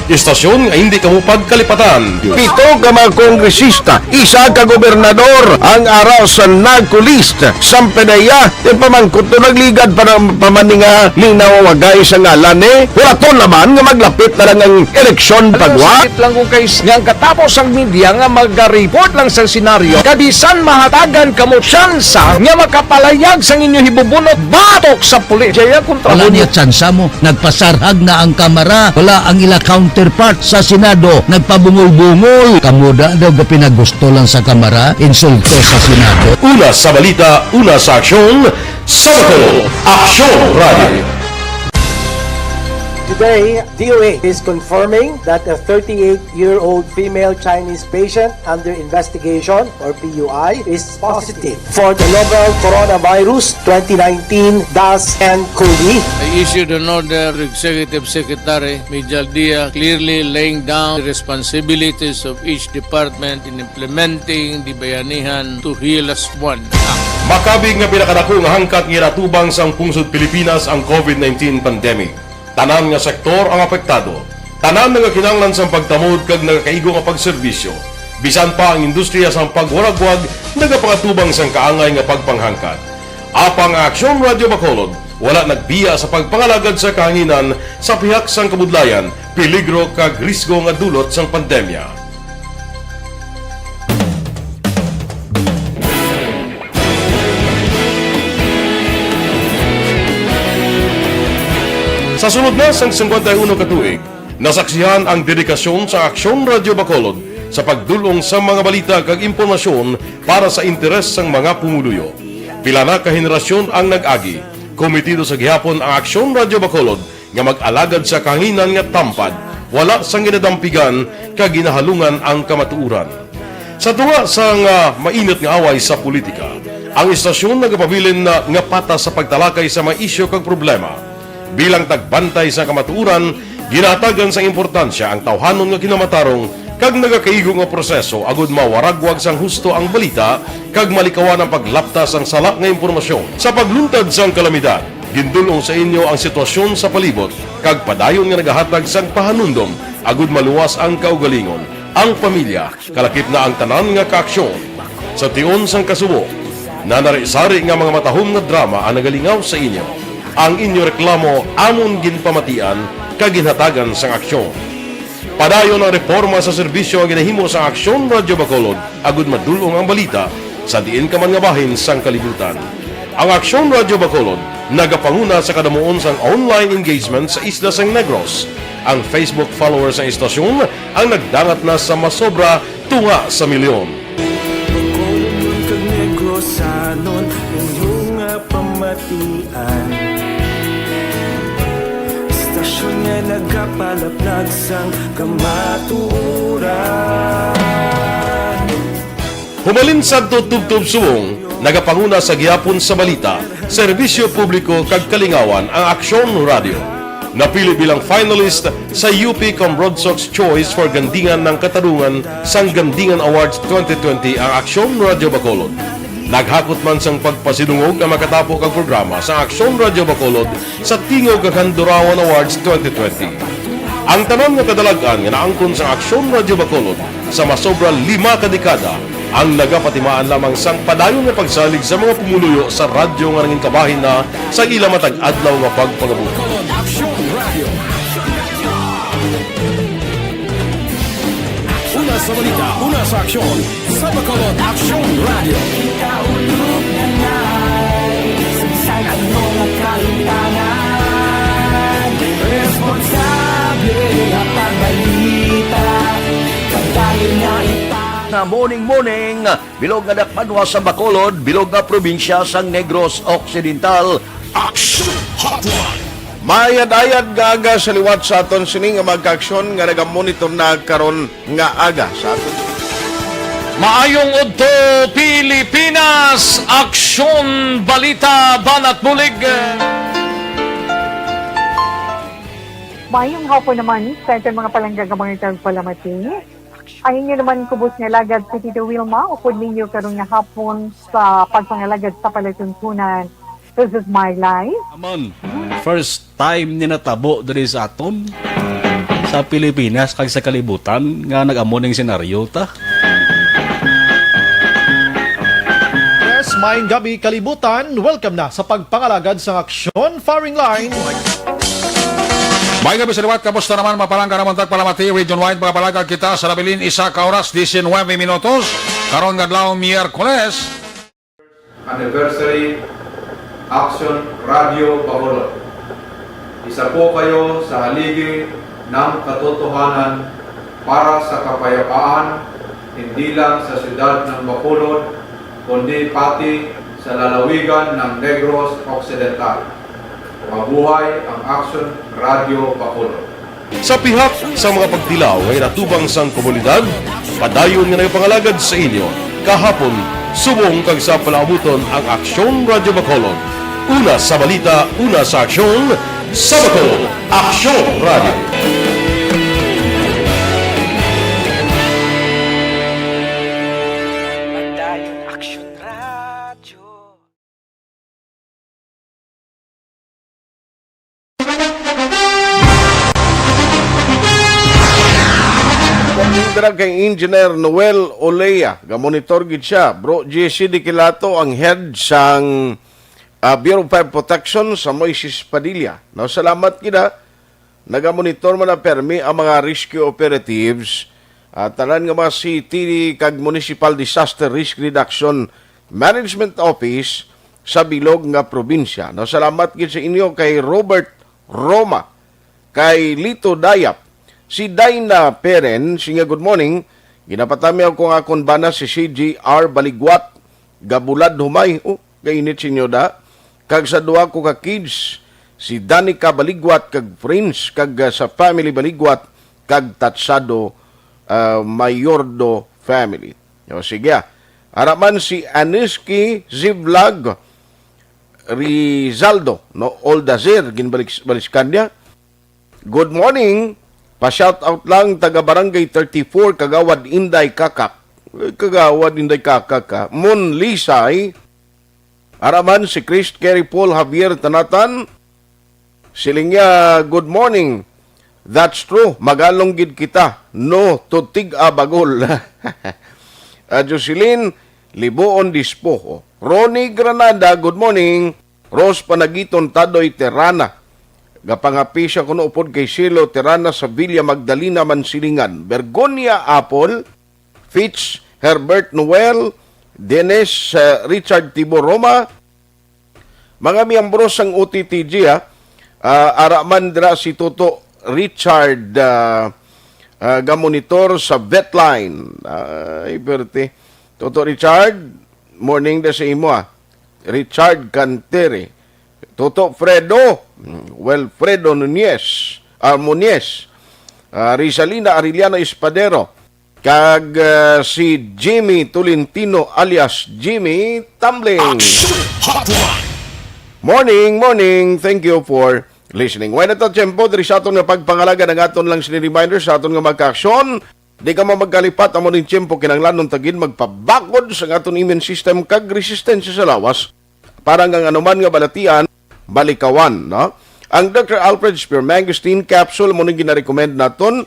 Istasyon nga hindi kamo pagkalipatan. Pito ka mga kongresista, isa ka gobernador ang ara sa NAGCO list. Sampe na iya, ti pamangkot to nagligad pa ng pamani nga ninawagay sa ngalan ni. Wala to naman nga maglapit na lang ang eleksyon pagwa. Sakit lang kung kay nga ang katapos ang media nga magariport lang sa senaryo. Kabisan mahatagan kamo tsansa nga makapalayag sang inyo hibubunot batok sa pulis. Jaya kontra Wala mo niya tsansa mo. Nagpasarhag na ang Kamara. Wala ang ila counterpart sa Senado. Nagpabungol-bungol. Kamo da daw gapinagusto lang sa Kamara. Insulto sa Senado. Una sa balita, una sa aksyon, sa Bacolod, Aksyon Radio. Today, D O H is confirming that a thirty-eight-year-old female Chinese patient under investigation, or P U I, is positive for the novel coronavirus twenty nineteen dash N COVID. I issued an order to Executive Secretary Mijal Dia, clearly laying down the responsibilities of each department in implementing the Bayanihan to Heal Us One Act. Makabig nga pinakadako nga hangkat nga ginatubang sang pungsod Pilipinas ang COVID nineteen pandemic. Tanan nga sektor ang apektado. Tanan nga kinahanglan sang pagtamod kag nagakaigo nga pagserbisyo. Bisan pa ang industriya sang pagwaragwag nagapangatubang sang kaangay nga pagpanghangkat. Apang ang Aksyon Radyo Bacolod wala nagbiya sa pagpangalagad sa kahanginan sa pihak sang kabudlayan, peligro kag risgo nga dulot sang pandemya. Sa sulod na sang singkwenta y uno ka tuig, nasaksihan ang dedikasyon sa Aksyon Radyo Bacolod sa pagdul-ong sa mga balita kag impormasyon para sa interes sang mga pumuluyo. Pila na ka henerasyon ang nag-agi. Komitido sa gihapon ang Aksyon Radyo Bacolod nga mag-alagad sa kahanginan nga tampad, wala sang ginadampigan kag ginahalungan ang kamatuoran. Sa tunga sang, ah, mainit nga away sa politika, ang istasyon nagapabilin na nga patas sa pagtalakay sa mga isyu kag problema. Bilang tagbantay sa kamatuoran, ginahatagan sang importansya ang tawhanon nga kinamatarong kag nagakaigo nga proseso agud mawaragwag sang husto ang balita kag malikawan ang paglapta sang sala nga impormasyon. Sa pagluntad sang kalamidad, gindul-ong sa inyo ang sitwasyon sa palibot kag padayon nga nagahatag sang pahanumdom agud maluwas ang kaugalingon, ang pamilya, kalakip na ang tanan nga kaaksyon. Sa tion sang kasubo, nanari-sari nga mga matahom nga drama ang nagalingaw sa inyo. Ang inyo reklamo amon ginpamatian kag ginhatagan sang aksyon. Padayon ang reporma sa serbisyo nga ginahimo sa Aksyon Radyo Bacolod agud madul-ong ang balita sa diin ka man nga bahin sang kalibutan. Ang Aksyon Radyo Bacolod nagapanguna sa kadamuon sang online engagement sa isla sang Negros. Ang Facebook followers sang istasyon ang nagdangat na sa masobra tunga sa milyon. Bacolod kag Negrosanon, inyo nga pamatian. Istasyon nga nagapalaplag sang kamatuoran. Humalin sadto tubtob subong, nagapanguna sa gihapon sa balita, serbisyo publiko kag kalingawan ang Aksyon Radyo. Napili bilang finalist sa U P Cambronsox Choice for Gandingan ng Katarungan sang Gandingan Awards twenty twenty ang Aksyon Radyo Bacolod. Naghakot man sang pagpasidungog ang makatapo kag programa sa Aksyon Radyo Bacolod sa Tingog kag Handurawan Awards twenty twenty. Ang tanan nga kadalag-an nga naangkon sa Aksyon Radyo Bacolod sa masobra lima ka dekada ang nagapatimaan lamang sang padayon nga pagsalig sa mga pumuluyo sa radyo nga nangin kabahin na sa ila matag adlaw nga pagpangabuhi. Bacolod Aksyon Radyo. Una sa balita, una sa aksyon, sa Bacolod Aksyon Radyo. Ikaulog na na'y sagsag ang mga kahitangan. Responsable nga pagbalita, pagdayon nga ita. Nga morning, morning. Bilog nga dakpanwa sa Bacolod, bilog nga probinsya sang Negros Occidental. Action Hotline. Maayad-ayad nga aga sa liwat sa aton sini nga mga kaaksyon nga nagamonitor na karon nga aga sa aton. Maayong udto, Pilipinas! Aksyon, balita, banat bulig. Maayong hapon naman sa aton mga palangga nga mga tagpalamati. Ang inyo naman kubos nga alagad si Tito Wilma, upod ninyo karon nga hapon sa pagpangalagad sa palatuntunan. This is my life. Amon, first time ni natabo diri sa aton, sa Pilipinas, kag sa kalibutan, nga nag-amo ning senaryo ta. Yes, maayong gabi, kalibutan. Welcome na sa pagpangalagad sang Aksyon Firing Line. May gabi sa liwat, kamusta naman, mga palangga namon tagpalamati? Region wide, mga palangga, kita sa nabilin, isa ka oras, diecinuebe minutos. Karon nga adlaw, Miyerkules. Anniversary, Aksyon Radyo Bacolod. Isa po kayo sa haligi ng katotohanan para sa kapayapaan, hindi lang sa siyudad ng Bacolod, kundi pati sa lalawigan ng Negros Occidental. Mabuhay ang Aksyon Radyo Bacolod. Sa pihak sa mga pagtilaw nga inatubang sang komunidad, padayon nga nagapangalagad sa inyo kahapon, subong kag sa palaabuton ang Aksyon Radyo Bacolod. Una sa balita, una sa aksyon, sa Bacolod, Aksyon Radyo. Padayon Aksyon Radyo. Dira kay Engineer Noel Olea, ga-monitor gid siya. Bro J C Diquilato, ang head sang, ah, Bureau of Fire Protection sa Moises Padilla. No, salamat gid, ah. Nagamonitor man na permi ang mga rescue operatives, ah, tanan nga mga city kag municipal disaster risk reduction management office sa bilog nga probinsya. No, salamat gid sa inyo kay Robert Roma, kay Lito Dayap, si Dina Peren, siya, "Good morning. Ginapatami ako nga akon bana si C J R Baligwat, gabulad humay." Oh, kainit sinyo da. Kag sa duha ko ka kids, si Danica Baligwat kag friends, kag, ah, sa family Baligwat, kag Tatsado, ah, Mayordo family. O, sige, ah. Ara man si Aniski Zivlag Rizaldo, no? Old Azir, ginbalik-, baliskan niya. "Good morning. Pa-shout out lang, taga Barangay thirty-four, Kagawad Inday Kakak." Eh, Kagawad Inday Kakak, ha? Mon Lisay. Ara man si Chris Kerry Paul Javier Tanatan. Siling niya, "Good morning. That's true. Magalong gid kita. No to tig-a bagol." Ah, Jocelyn Libuon Dispoho. Ronnie Granada, "Good morning." Rose Panagiton Tadoy Terana. Gapangapi siya kuno upod kay Silo Terana sa Villa Magdalena, Mansilingan. Bergonia Apol, Fitz Herbert Noel, Dennis, eh, Richard Tibo Roma, mga miyembro sang O T T G, ah, ah, ara man dira si Toto Richard, ah, ah, gamonitor sa Vetline. Ay, perte. Toto Richard, morning da sa imo, ah. Richard Canteri, Toto Fredo, Wilfredo Nunez, ah, Munez, ah, Rizalina Arellano Espadero, kag, ah, si Jimmy Tolentino alias Jimmy Tumbling. Action Hotline. Morning, morning. Thank you for listening. Way na ta tiyempo diri sa aton nga pagpangalaga, ang aton lang sini reminder sa aton nga magkaaksyon. Di ka mo magkalipat, amo ning tiyempo kinahanglanon ta gid magpabakod sa aton immune system kag resistensya sa lawas para nga ang anuman nga balatian malikawan, no? Ang Doctor Alfred Spear Mangosteen Capsule mo ning ginarecommend naton.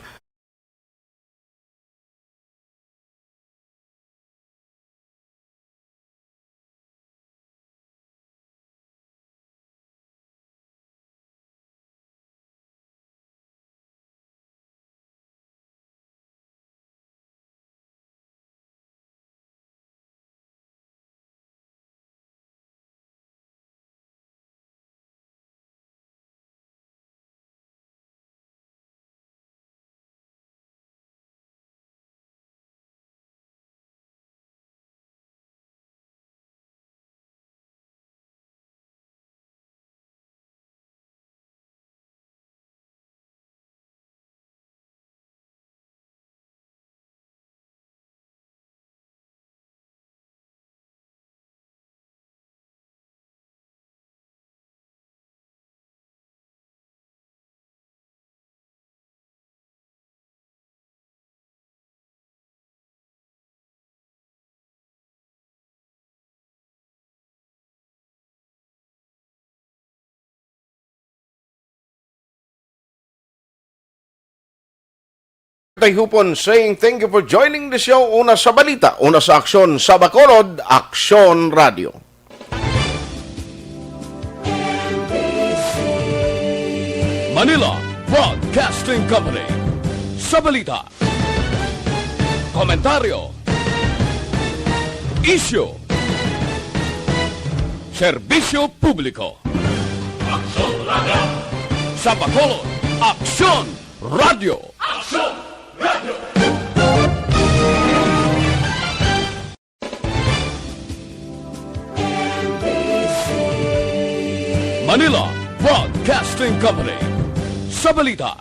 Tay Hupon saying thank you for joining the show. Una sa balita, una sa aksyon, sa Bacolod, Aksyon Radio. Manila Broadcasting Company. Sa balita, komentaryo, isyu, serbisyo publiko. Aksyon Radio. Sa Bacolod, Aksyon Radio. Aksyon Radio. Manila Broadcasting Company. Sa balita,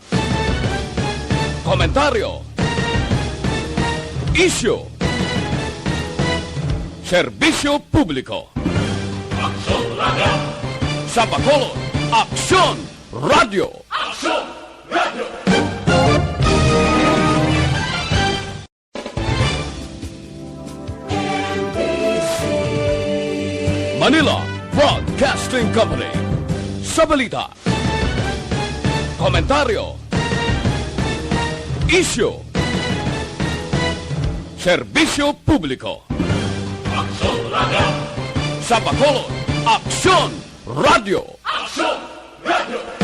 komentaryo, isyu, serbisyo publiko. Aksyon Radio. Sa Bacolod, Aksyon Radio. Aksyon Radio. Manila Broadcasting Company. Sa balita, komentaryo, isyu, Serbisyo publiko. Aksyon Radio. Sa Bacolod, Aksyon Radio. Aksyon Radio.